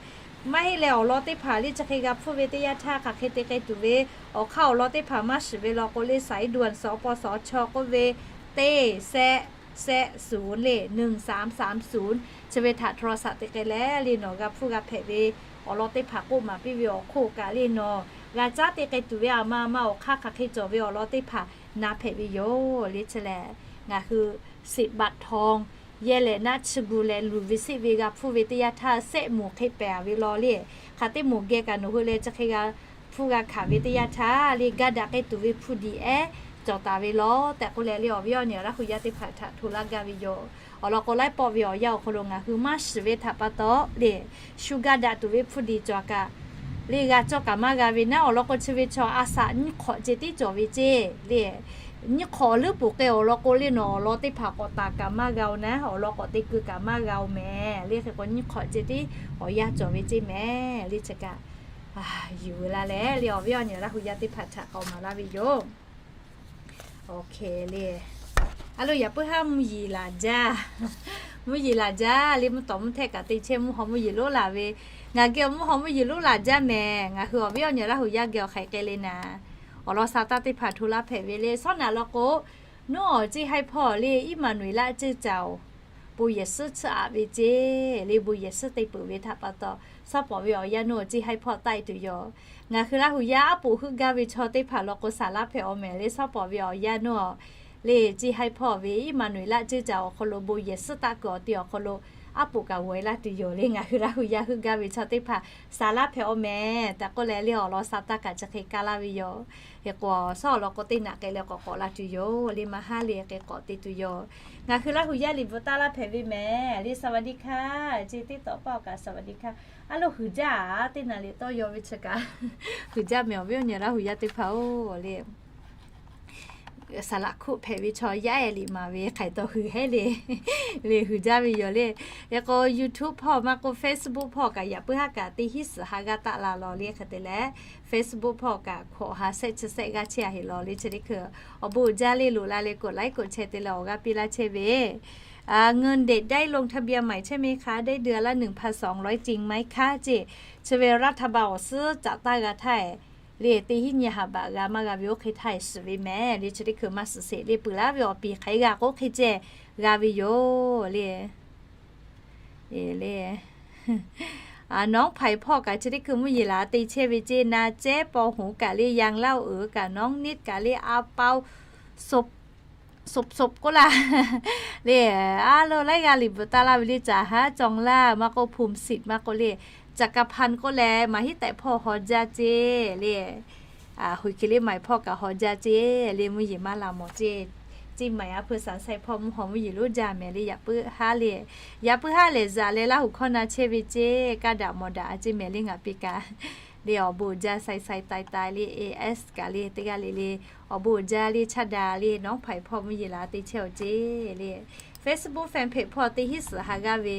maˇ heˆ leh awˬ lawn teˇ hpaˍ le chi hk'e g'a hpfuhˇ ve teˇ yanˇ htaˇ hk'aˬ hk'e te k'ai tuˬ ve, awˬ hk'aˇ awˬ lawn teˇ hpaˍ maˇ shiˍ ve law k'o le, สายด่วน สปสช k'oˆ ve teˇ sehˆ sehˆ ศูนย์ le, หนึ่งสามสามศูนย์ chi ve htaꞈ โทรศัพท์ te k'ai leh le nawˬ g'a hpfuhˇ g'a hpehꞈ ve awˬ lawn teˇ hpaˍ k'oˆ maˍ piˇ ve awˬ hk'oˆ kaꞈ le nawˬ g'a caˉ te k'ai tuˬ ve a ma ma awˬ hk'aˇ hk'aˬ hk'e cawˬ ve awˬ lawn teˇ hpaˍ na hpehꞈ ve yoˬ le. Chi lehˬ, ngaˬ hui สิทธิ์บัตรทอง yehˇ leh naˉ chi gu leh luˬ ve seˆ ve g'a hpfuhˇ ve teˇ yanˇ htaˇ sehˆ moˍ hk'e pehˍ-a ve law le. Hk'aˬ teˇ moˍ geh kaꞈ nawˬ hui leh chi hk'e g'a hpfuhˇ g'a hkanˍ ve teˇ yanˇ htaˇ le, gaˇ daꞈ k'ai tuˬ ve hpu diˍ ehˉ cawˬ taˍ ve law tehꞈ k'oˆ leh le awˬ viˉ awˬ nyi Laˇ hu yaˇ teˇ hpaˍ htaꞈ hto laˇ gaˇ ve yoˬ. Awˬ lawn k'o laiˉ pawˆ ve awˬ yanˇ awˬ hk'aw lo ngaˬ hui maˇ shiˍ ve htaꞈ pa taw le, shu gaˇ daꞈ tuˬ ve hpu diˍ cawˬ kaꞈ le g'a cawˇ kaꞈ maˇ g'a ve naˉ. Awˬ lawn k'o chi ve chaw a shaꞈ nyiˇ hk'awꞈ ceh tiˉ cawˬ ve ceˇ le. Nyiˇ hk'awꞈ leuˉ puˍ k'ai awˬ lawn k'o le nawˬ awˬ lawn teˇ hpaˍ k'awꞈ taˍ kaꞈ maˇ g'a-oˬ naˉ, awˬ lawn k'awꞈ te keu kaꞈ maˇ g'a-oˬ mehˍ le. Hk'e k'o nyiˇ hk'awꞈ ceh tiˉ awˬ yanˇ cawˬ ve ceˇ mehˍ le. Chi kaꞈ yuˬ ve la leh le awˬ viˉ awˬ nyi Laˇ hu yaˇ teˇ hpaˍ htaꞈ k'awꞈ maˍ laˇ ve yoˬ. Oˇ hk'e le, a lo yaꞈ puiˉ haˉ mvuhˇ yeˬ laˬ jaˇ. Mvuhˇ yeˬ laˬ jaˇ le, mvuhˇ tawˍ mvuhˇ htehˆ kaꞈ te chehˇ mvuhˇ haw mvuhˇ yeˬ lonˉ laˬ ve, ngaˬ geh awˬ mvuhˇ haw mvuhˇ yeˬ lonˉ laˬ jaˇ mehˍ. Ngaˬ hui awˬ viˉ awˬ nyi Laˇ hu yaˇ geh awˬ hk'aˬ hk'e k'ai le naˍ, awˬ lawn sa taˇ teˇ hpaˍ hto laˇ hpehꞈ ve le. Sawˉ naꞈ law k'o, nawˉ awˬ ceˇ haiˉ hpawˇ le Iˉmaˍnuˍeˍlaˆ ceˇ caoˬ, bon yehˬ suhˉ tsuhˇ aꞈ ve ceˇ le, bon yehˬ suhˉ te peuˬ ve htaꞈ pa taw, sawˉ pawˍ ve awˬ yanˇ nawˉ awˬ ceˇ haiˉ hpawˇ taˆ-e tuˬ yoˬ. Ngaˬ hui Laˇ hu yaˇ aˉ poꞈ heuˆ gaˇ ve chaw teˇ hpaˍ law k'o, saˍ laˇ hpehꞈ-aw mehˍ le. Sawˉ pawˍ ve awˬ yanˇ nawˉ le ceˇ haiˉ hpawˇ ve Iˉmaˍnuˍeˍlaˆ ceˇ caoˬ awˬ hk'aw lo bon yehˬ suhˉ taˆ kuiˬ awˬ ti awˬ hk'aw lo aˉ poꞈ kaꞈ g'awˬ-e laˇ tuˬ yoˬ le. Ngaˬ hui Laˇ hu yaˇ heuˆ gaˇ ve chaw teˇ hpaˍ saˍ laˇ hpehꞈ-aw mehˍ tehꞈ k'oˆ leh le awˬ lawn sa taˇ kaꞈ chi hk'e kaˇ laˇ ve yoˬ. Hk'e k'o, sawˉ awˬ lawn k'o teˇ naꞈ k'ai leh k'awꞈ k'awꞈ la tuˬ yoˬ le, maˇ haˉ le hk'e k'awꞈ te tuˬ yoˬ. Ngaˬ hui Laˇ hu yaˇ liꞈ bvuhꞈ taˇ laˇ hpehꞈ ve mehˍ le. สวัสดีค่ะ ceˇ teˇ tawꞈ paˇ kaꞈ สวัสดีค่ะ. A lo huiˍ jaˇ-a, teˇ naꞈ liꞈ tawˇ yaw ve chi kaꞈ huiˍ jaˇ mehˍ awˬ viˉ awˬ nyi Laˇ hu yaˇ teˇ hpaˍ-oˬ le. Saˍ laꞈ hkuˆ hpehꞈ ve chaw yaˇ-e liꞈ maˍ ve hk'aiˍ taw huiˍ hehˉ le, le huiˍ jaˇ ve yoˬ le. Hk'e k'o YouTube hpawˇ maˇ k'oˆ Facebook hpawˇ kaꞈ yaꞈ puiˉ haˉ kaꞈ teˇ hinˉ suhˍ ha g'aˇ taˆ la law le. Hk'e te leh Facebook hpawˇ kaꞈ hkawꞈ ha sehˆ chi sehˆ g'aˇ chehˇ-a heˍ law le. Chi teˇ hkui awˬ bon uiˍ jaˇ le loꞈ la leh กดไลค์ กดแชร์ te leh awˬ g'aˇ piˇ laˇ chehˇ ve เงินเด็กได้ลงทะเบียนใหม่ใช่ไหมคะ ได้เดือนละหนึ่งพันสองร้อยจริงไหมคะ ceˇ. Chi ve รัฐบาล awˬ suhˉ caꞈ taˇ g'a htaˇ le teˇ hinˉ nyi ha baꞈ g'a maˇ g'a ve oˇ hk'e htaˇ suhˍ ve mehˍ le. Chi teˇ hkui maˇ suhˍ sheˍ le, peuˬ laˇ ve awˬ piˍ hk'aˬ hk'e g'a k'oˆ hk'e ceh g'a ve yoˬ le. Le, nawˉ hpaiˍ hpawˇ kaꞈ chi teˇ hkui mvuhˇ yeˬ laˬ te chehˇ ve ceˇ. Na cehˉ paw hoˍ kaꞈ le, ยังเหล้า uiˍ kaꞈ nawˉ niˆ kaꞈ le, a paoˇ sop sop k'oˆ laˇ le. A lo laiˉ g'aˇ liꞈ bvuhꞈ taˇ laˇ ve le, caˍ haˉ cawˬ laˇ maˇ k'oˆ, ภูมิสิทธิ์ maˇ k'oˆ le, จักรพันธ์ k'oˆ leh, maˍ hiˉ tehꞈ hpawˇ haw jaˇ ceˇ le. Huiˍ hkiˬ liˇ maiˍ hpawˇ kaꞈ haw jaˇ ceˇ le. Mvuhˇ yeˬ maˇ la mawˬ ceˇ. Ceˇ maiˍ a hpu saˍ sai hpawˇ mvuhˇ haw mvuhˇ yeˬ lonˉ jaˇ mehˍ le. Yaꞈ puiˉ haˉ le, yaꞈ puiˉ haˉ lehˬ zaꞈ leh Laˇ huˍ hkawˇ na chehˇ ve ceˇ. Kaˇ daꞈ mawˬ daꞈ a ceˇ mehˍ le ngaˬ piˇ kaꞈ le. Awˬ bon uiˍ jaˇ sai sai tai tai le, A S kaꞈ le teˇ g'aˇ le le, awˬ bon uiˍ jaˇ le chaˇ daꞈ le. Nawˉ hpaiˍ hpawˇ mvuhˇ yeˬ laˬ te chehˇ-aˬ ceˇ le. Facebook fan page hpawˇ teˇ hinˉ suhˍ ha g'aˇ ve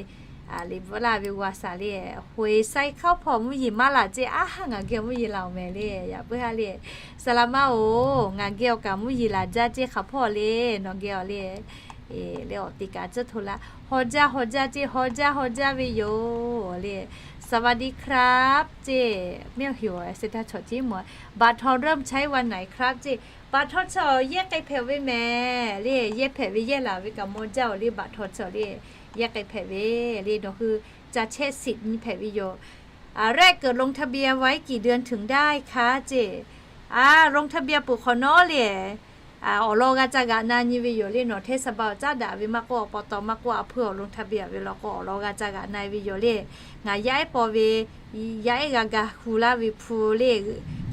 liꞈ bvuhꞈ laˇ ve g'a shaˍ le. Hoꞈ e sai hk'aoˉ hpawˇ mvuhˇ yeˬ maˇ laˬ ceˇ, aˉ haˉ ngaˬ geh mvuhˇ yeˬ laˬ oˬ mehˍ le. Yaꞈ puiˉ ha le, saˍ laˍ ma oˬ, ngaˬ geh awˬ kaꞈ mvuhˇ yeˬ laˬ jaˇ ceˇ hk'aˬ hpawˇ le, nawˬ geh awˬ le. Le awˬ te kaꞈ tcuhˉ hto laˇ, haw jaˇ haw jaˇ ceˇ, haw jaˇ haw jaˇ ve yoˬ le. สวัสดีครับ ceˇ, mehˆ heˍ awˬ se htaˇ chaw ceˇ mawˬ, บัตรทองเริ่มใช้วันไหนครับ ceˇ. Baꞈ htaw chi awˬ yehˇ k'ai hpehꞈ ve mehˍ le, yehˇ hpehꞈ ve yehˇ laˬ ve kaꞈ maw jaˇ oˬ le, baꞈ htaw chi awˬ le, yehˇ k'ai hpehꞈ ve le, nawˬ hui ca chehˇ shiˍ nyi hpehꞈ ve yoˬ. แรกเกิดลงทะเบียนไว้กี่เดือนถึงได้คะ ceˇ. A, ลงทะเบียน peuˬ hk'awꞈ nawˉ le, awˬ lawn g'a ca g'aꞈ na nyi ve yoˬ le, nawˬ hteˇ saˍ baˆ awˬ caˉ daꞈ ve maˇ k'oˆ, awˬ pa taw maˇ k'oˆ, a hpui awˬ ลงทะเบียน ve law k'o awˬ lawn g'a ca g'aꞈ na ve yoˬ le. Ngaˬ yaˇ ehˉ paw ve, yaˇ ehˉ g'a ga hu laˇ ve hpu le,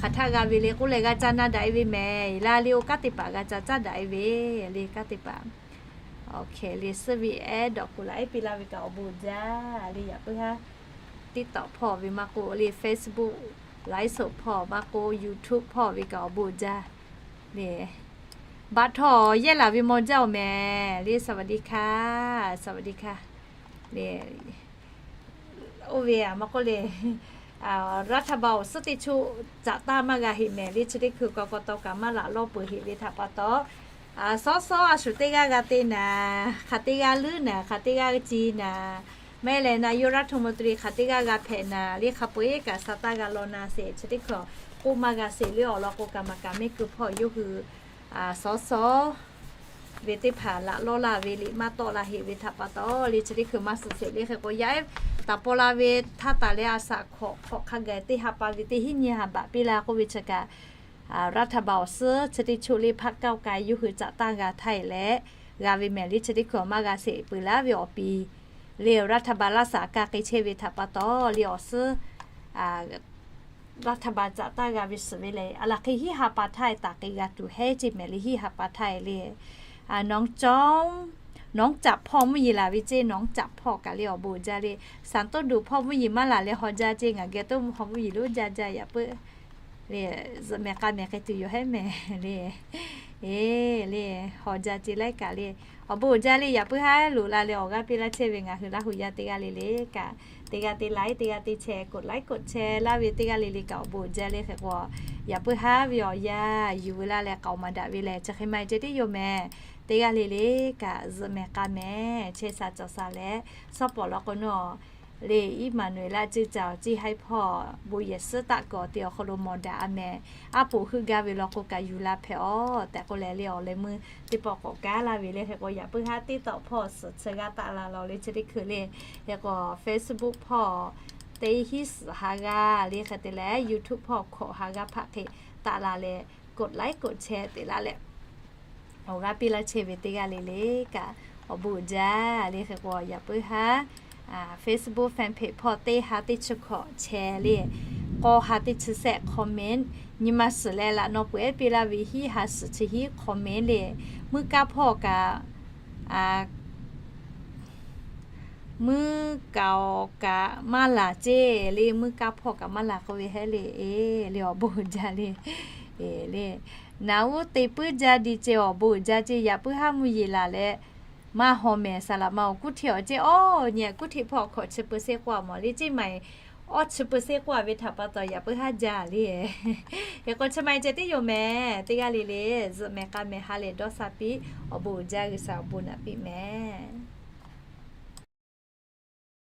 hk'aˬ htaˇ g'a ve le k'oˆ leh g'a ca na daꞈ e ve mehˍ laˇ le, oˇ kanˉ te paˍ g'a ca caˉ daꞈ e ve le, kanˉ te paˍ. Awˬ hkeh le suhˉ ve ehˉ dawꞈ k'oˍ laꞈ ehˉ piˇ laˇ ve kaꞈ awˬ bon jaˇ le, yaꞈ puiˉ ha TikTok hpawˇ ve maˇ k'oˆ le, Facebook, ไลฟ์สด hpawˇ maˇ k'oˆ, YouTube hpawˇ ve kaꞈ awˬ bon jaˇ le. Baꞈ htaw yehˇ laˬ ve maw jaˇ oˬ mehˍ le, สวัสดีค่ะ สวัสดีค่ะ le. Oˇ ve aꞈ maˇ k'oˆ le, รัฐบาล awˬ suhˉ teˇ choˆ caꞈ taˇ maˇ g'a heꞈ mehˍ le, chi teˇ hkui กกต kaꞈ maˇ laꞈ lawˇ peuˬ heꞈ ve htaꞈ pa taw, sawˉ sawˉ a shu teˇ g'aˇ g'a te naˍ, hk'aˬ teˇ g'aˇ leuˉ naˍ, hk'aˬ teˇ g'aˇ ci naˍ, maˇ heˆ leh นายกรัฐมนตรี hk'aˬ teˇ g'aˇ g'a hpehꞈ naˍ le, hk'a peu eˬ kaꞈ sa taˇ g'a law na sheˍ, chi teˇ hkui k'oˆ maˇ g'a sheˍ le, awˬ lawn k'o kaꞈ maˍ kaꞈ mehˆ keu hpawˇ yawˇ hui sawˉ sawˉ ve teˇ hpaˍ laꞈ lawˇ laˇ ve liꞈ maˇ tawˆ la heꞈ ve htaꞈ pa taw le, chi teˇ hkui maˇ suhˍ sheˍ le. Hk'e k'o yaˇ ehˉ taˍ paw la ve htaˇ taˍ leh a shaꞈ hk'awꞈ hk'awꞈ hk'a gaˬ teˇ ha pa ve teˇ hinˉ nyi ha baꞈ piˇ la k'oˆ ve chi kaꞈ, รัฐบาล awˬ suhˉ chi teˇ choˆ le พรรคก้าวไกล yawˇ hui caꞈ taˇ g'a htaˇ e leh g'a ve mehˍ le, chi teˇ hkui maˇ g'a sheˍ peuˬ laˇ ve awˬ piˍ le, รัฐบาล laˇ shaˍ ka k'ai chehˇ ve htaꞈ pa taw le awˬ suhˉ รัฐบาล caꞈ taˇ g'a ve suhˍ ve lehˬ, a laˬ hk'e hiˉ ha pa htaˇ e taˍ k'ai g'a tuˬ heˉ ceˇ mehˍ le, hiˉ ha pa htaˇ e le. น้องจ๋ำ น้องจ๋ำ hpawˇ mvuhˇ yeˬ laˬ ve ceˇ, น้องจ๋ำ hpawˇ kaꞈ le awˬ bon uiˍ jaˇ le. สารต้นดู่ hpawˇ mvuhˇ yeˬ maˇ laˬ leh haw jaˇ ceˇ, ngaˬ geh toˇ mvuhˇ haw mvuhˇ yeˬ lonˉ jaˇ jaˇ yaꞈ puiˉ le. Zuhꞈ mehˍ k'a mehˍ k'ai tuˬ yoˬ heˉ mehˍ le. E le, haw jaˇ ceˇ laiˉ kaꞈ le. Awˬ bon uiˍ jaˇ le, yaꞈ puiˉ haˉ loꞈ la leh awˬ g'aˇ piˇ laˇ chehˇ ve ngaˬ hui Laˇ huˍ yaˇ teˇ g'aˇ le le kaꞈ, teˇ g'aˇ te like, teˇ g'aˇ te share, กดไลค์ กดแชร์ laˇ ve teˇ g'aˇ le le kaꞈ awˬ bon uiˍ jaˇ le. Hk'e k'o, yaꞈ puiˉ haˉ ve awˬ yanˇ yuˬ veu laˇ leh k'aoˍ maˍ daꞈ ve lehˬ, chi hk'e maˇ heˆ ceh tiˉ yoˬ mehˍ. Teˇ g'aˇ le le kaꞈ zuhꞈ mehˍ k'a mehˍ chehˇ sha cawˬ sha leh, shawˉ pawˍ law k'o nawˬ le, Iˉmaˍnuˍeˍlaˆ ceˇ ca awˬ ceˇ haiˉ hpawˇ bon yehˬ suhˉ taˆ kuiˬ awˬ te awˬ hk'aw lo mawˬ daꞈ a mehˍ. Aˉ poꞈ heuˆ gaˇ ve law k'o kaꞈ yuˬ la hpehꞈ aˬ tehꞈ k'oˆ leh le, awˬ leh meuˇ teˇ pawˆ k'awꞈ kaˉ laˇ ve le. Hk'e k'o yaꞈ puiˉ haˉ TikTok hpawˇ suhˍ chi g'aˇ taˆ la lawˬ le, chi teˇ hkui le. Hk'e k'o Facebook hpawˇ teˇ hinˉ suhˍ ha g'aˇ le, hk'e te leh YouTube hpawˇ hkawꞈ ha g'aˇ hpaˆ hk'e taˆ la leh, กดไลค์ กดแชร์ te laˇ leh awˬ g'aˇ piˇ laˇ chehˇ ve teˇ g'aˇ le le kaꞈ awˬ bon uiˍ jaˇ le. Hk'e k'o yaꞈ puiˉ haˉ Facebook fan page hpawˇ teˇ ha teˇ chi hkawꞈ share le, k'awˇ ha teˇ chi sehˆ comment, nyi ma suhˍ leh laꞈ naw peuˬ ehˉ piˇ laˇ ve hiˉ ha suhˍ chi hiˉ comment le. Muiˇ kaˇ hpawˇ kaꞈ muiˇ kaoˍ kaꞈ maˇ laˬ ceˇ le, muiˇ kaˇ hpawˇ kaꞈ maˇ laˬ k'oˆ ve heˉ le. E le, awˬ bon uiˍ jaˇ le. E le, naˍ uˉ te puiˉ jaˇ di ceˇ, awˬ bon uiˍ jaˇ ceˇ, yaꞈ puiˉ haˉ mvuhˇ yeˬ laˬ leh maˇ haw mehˍ. Saˍ laˍ ma awˬ kuˉ hteˇ awˬ ceˇ, awˬ nyi kuˉ hteˇ hpawˇ hkawꞈ chi peuˬ sehˆ k'oˆ a mawˬ le, ceˇ maˬ awˬ chi peuˬ sehˆ k'oˆ a ve htaꞈ pa taw yaꞈ puiˉ haˉ jaˇ le. Hk'e k'o chi maˬ ceh tiˉ yoˬ mehˍ. Teˇ g'aˇ le le zuhꞈ mehˍ k'a mehˍ ha lehˬ dawˇ sha piˇ, awˬ bon uiˍ jaˇ, G'uiˬsha awˬ bon naꞈ piˇ mehˍ.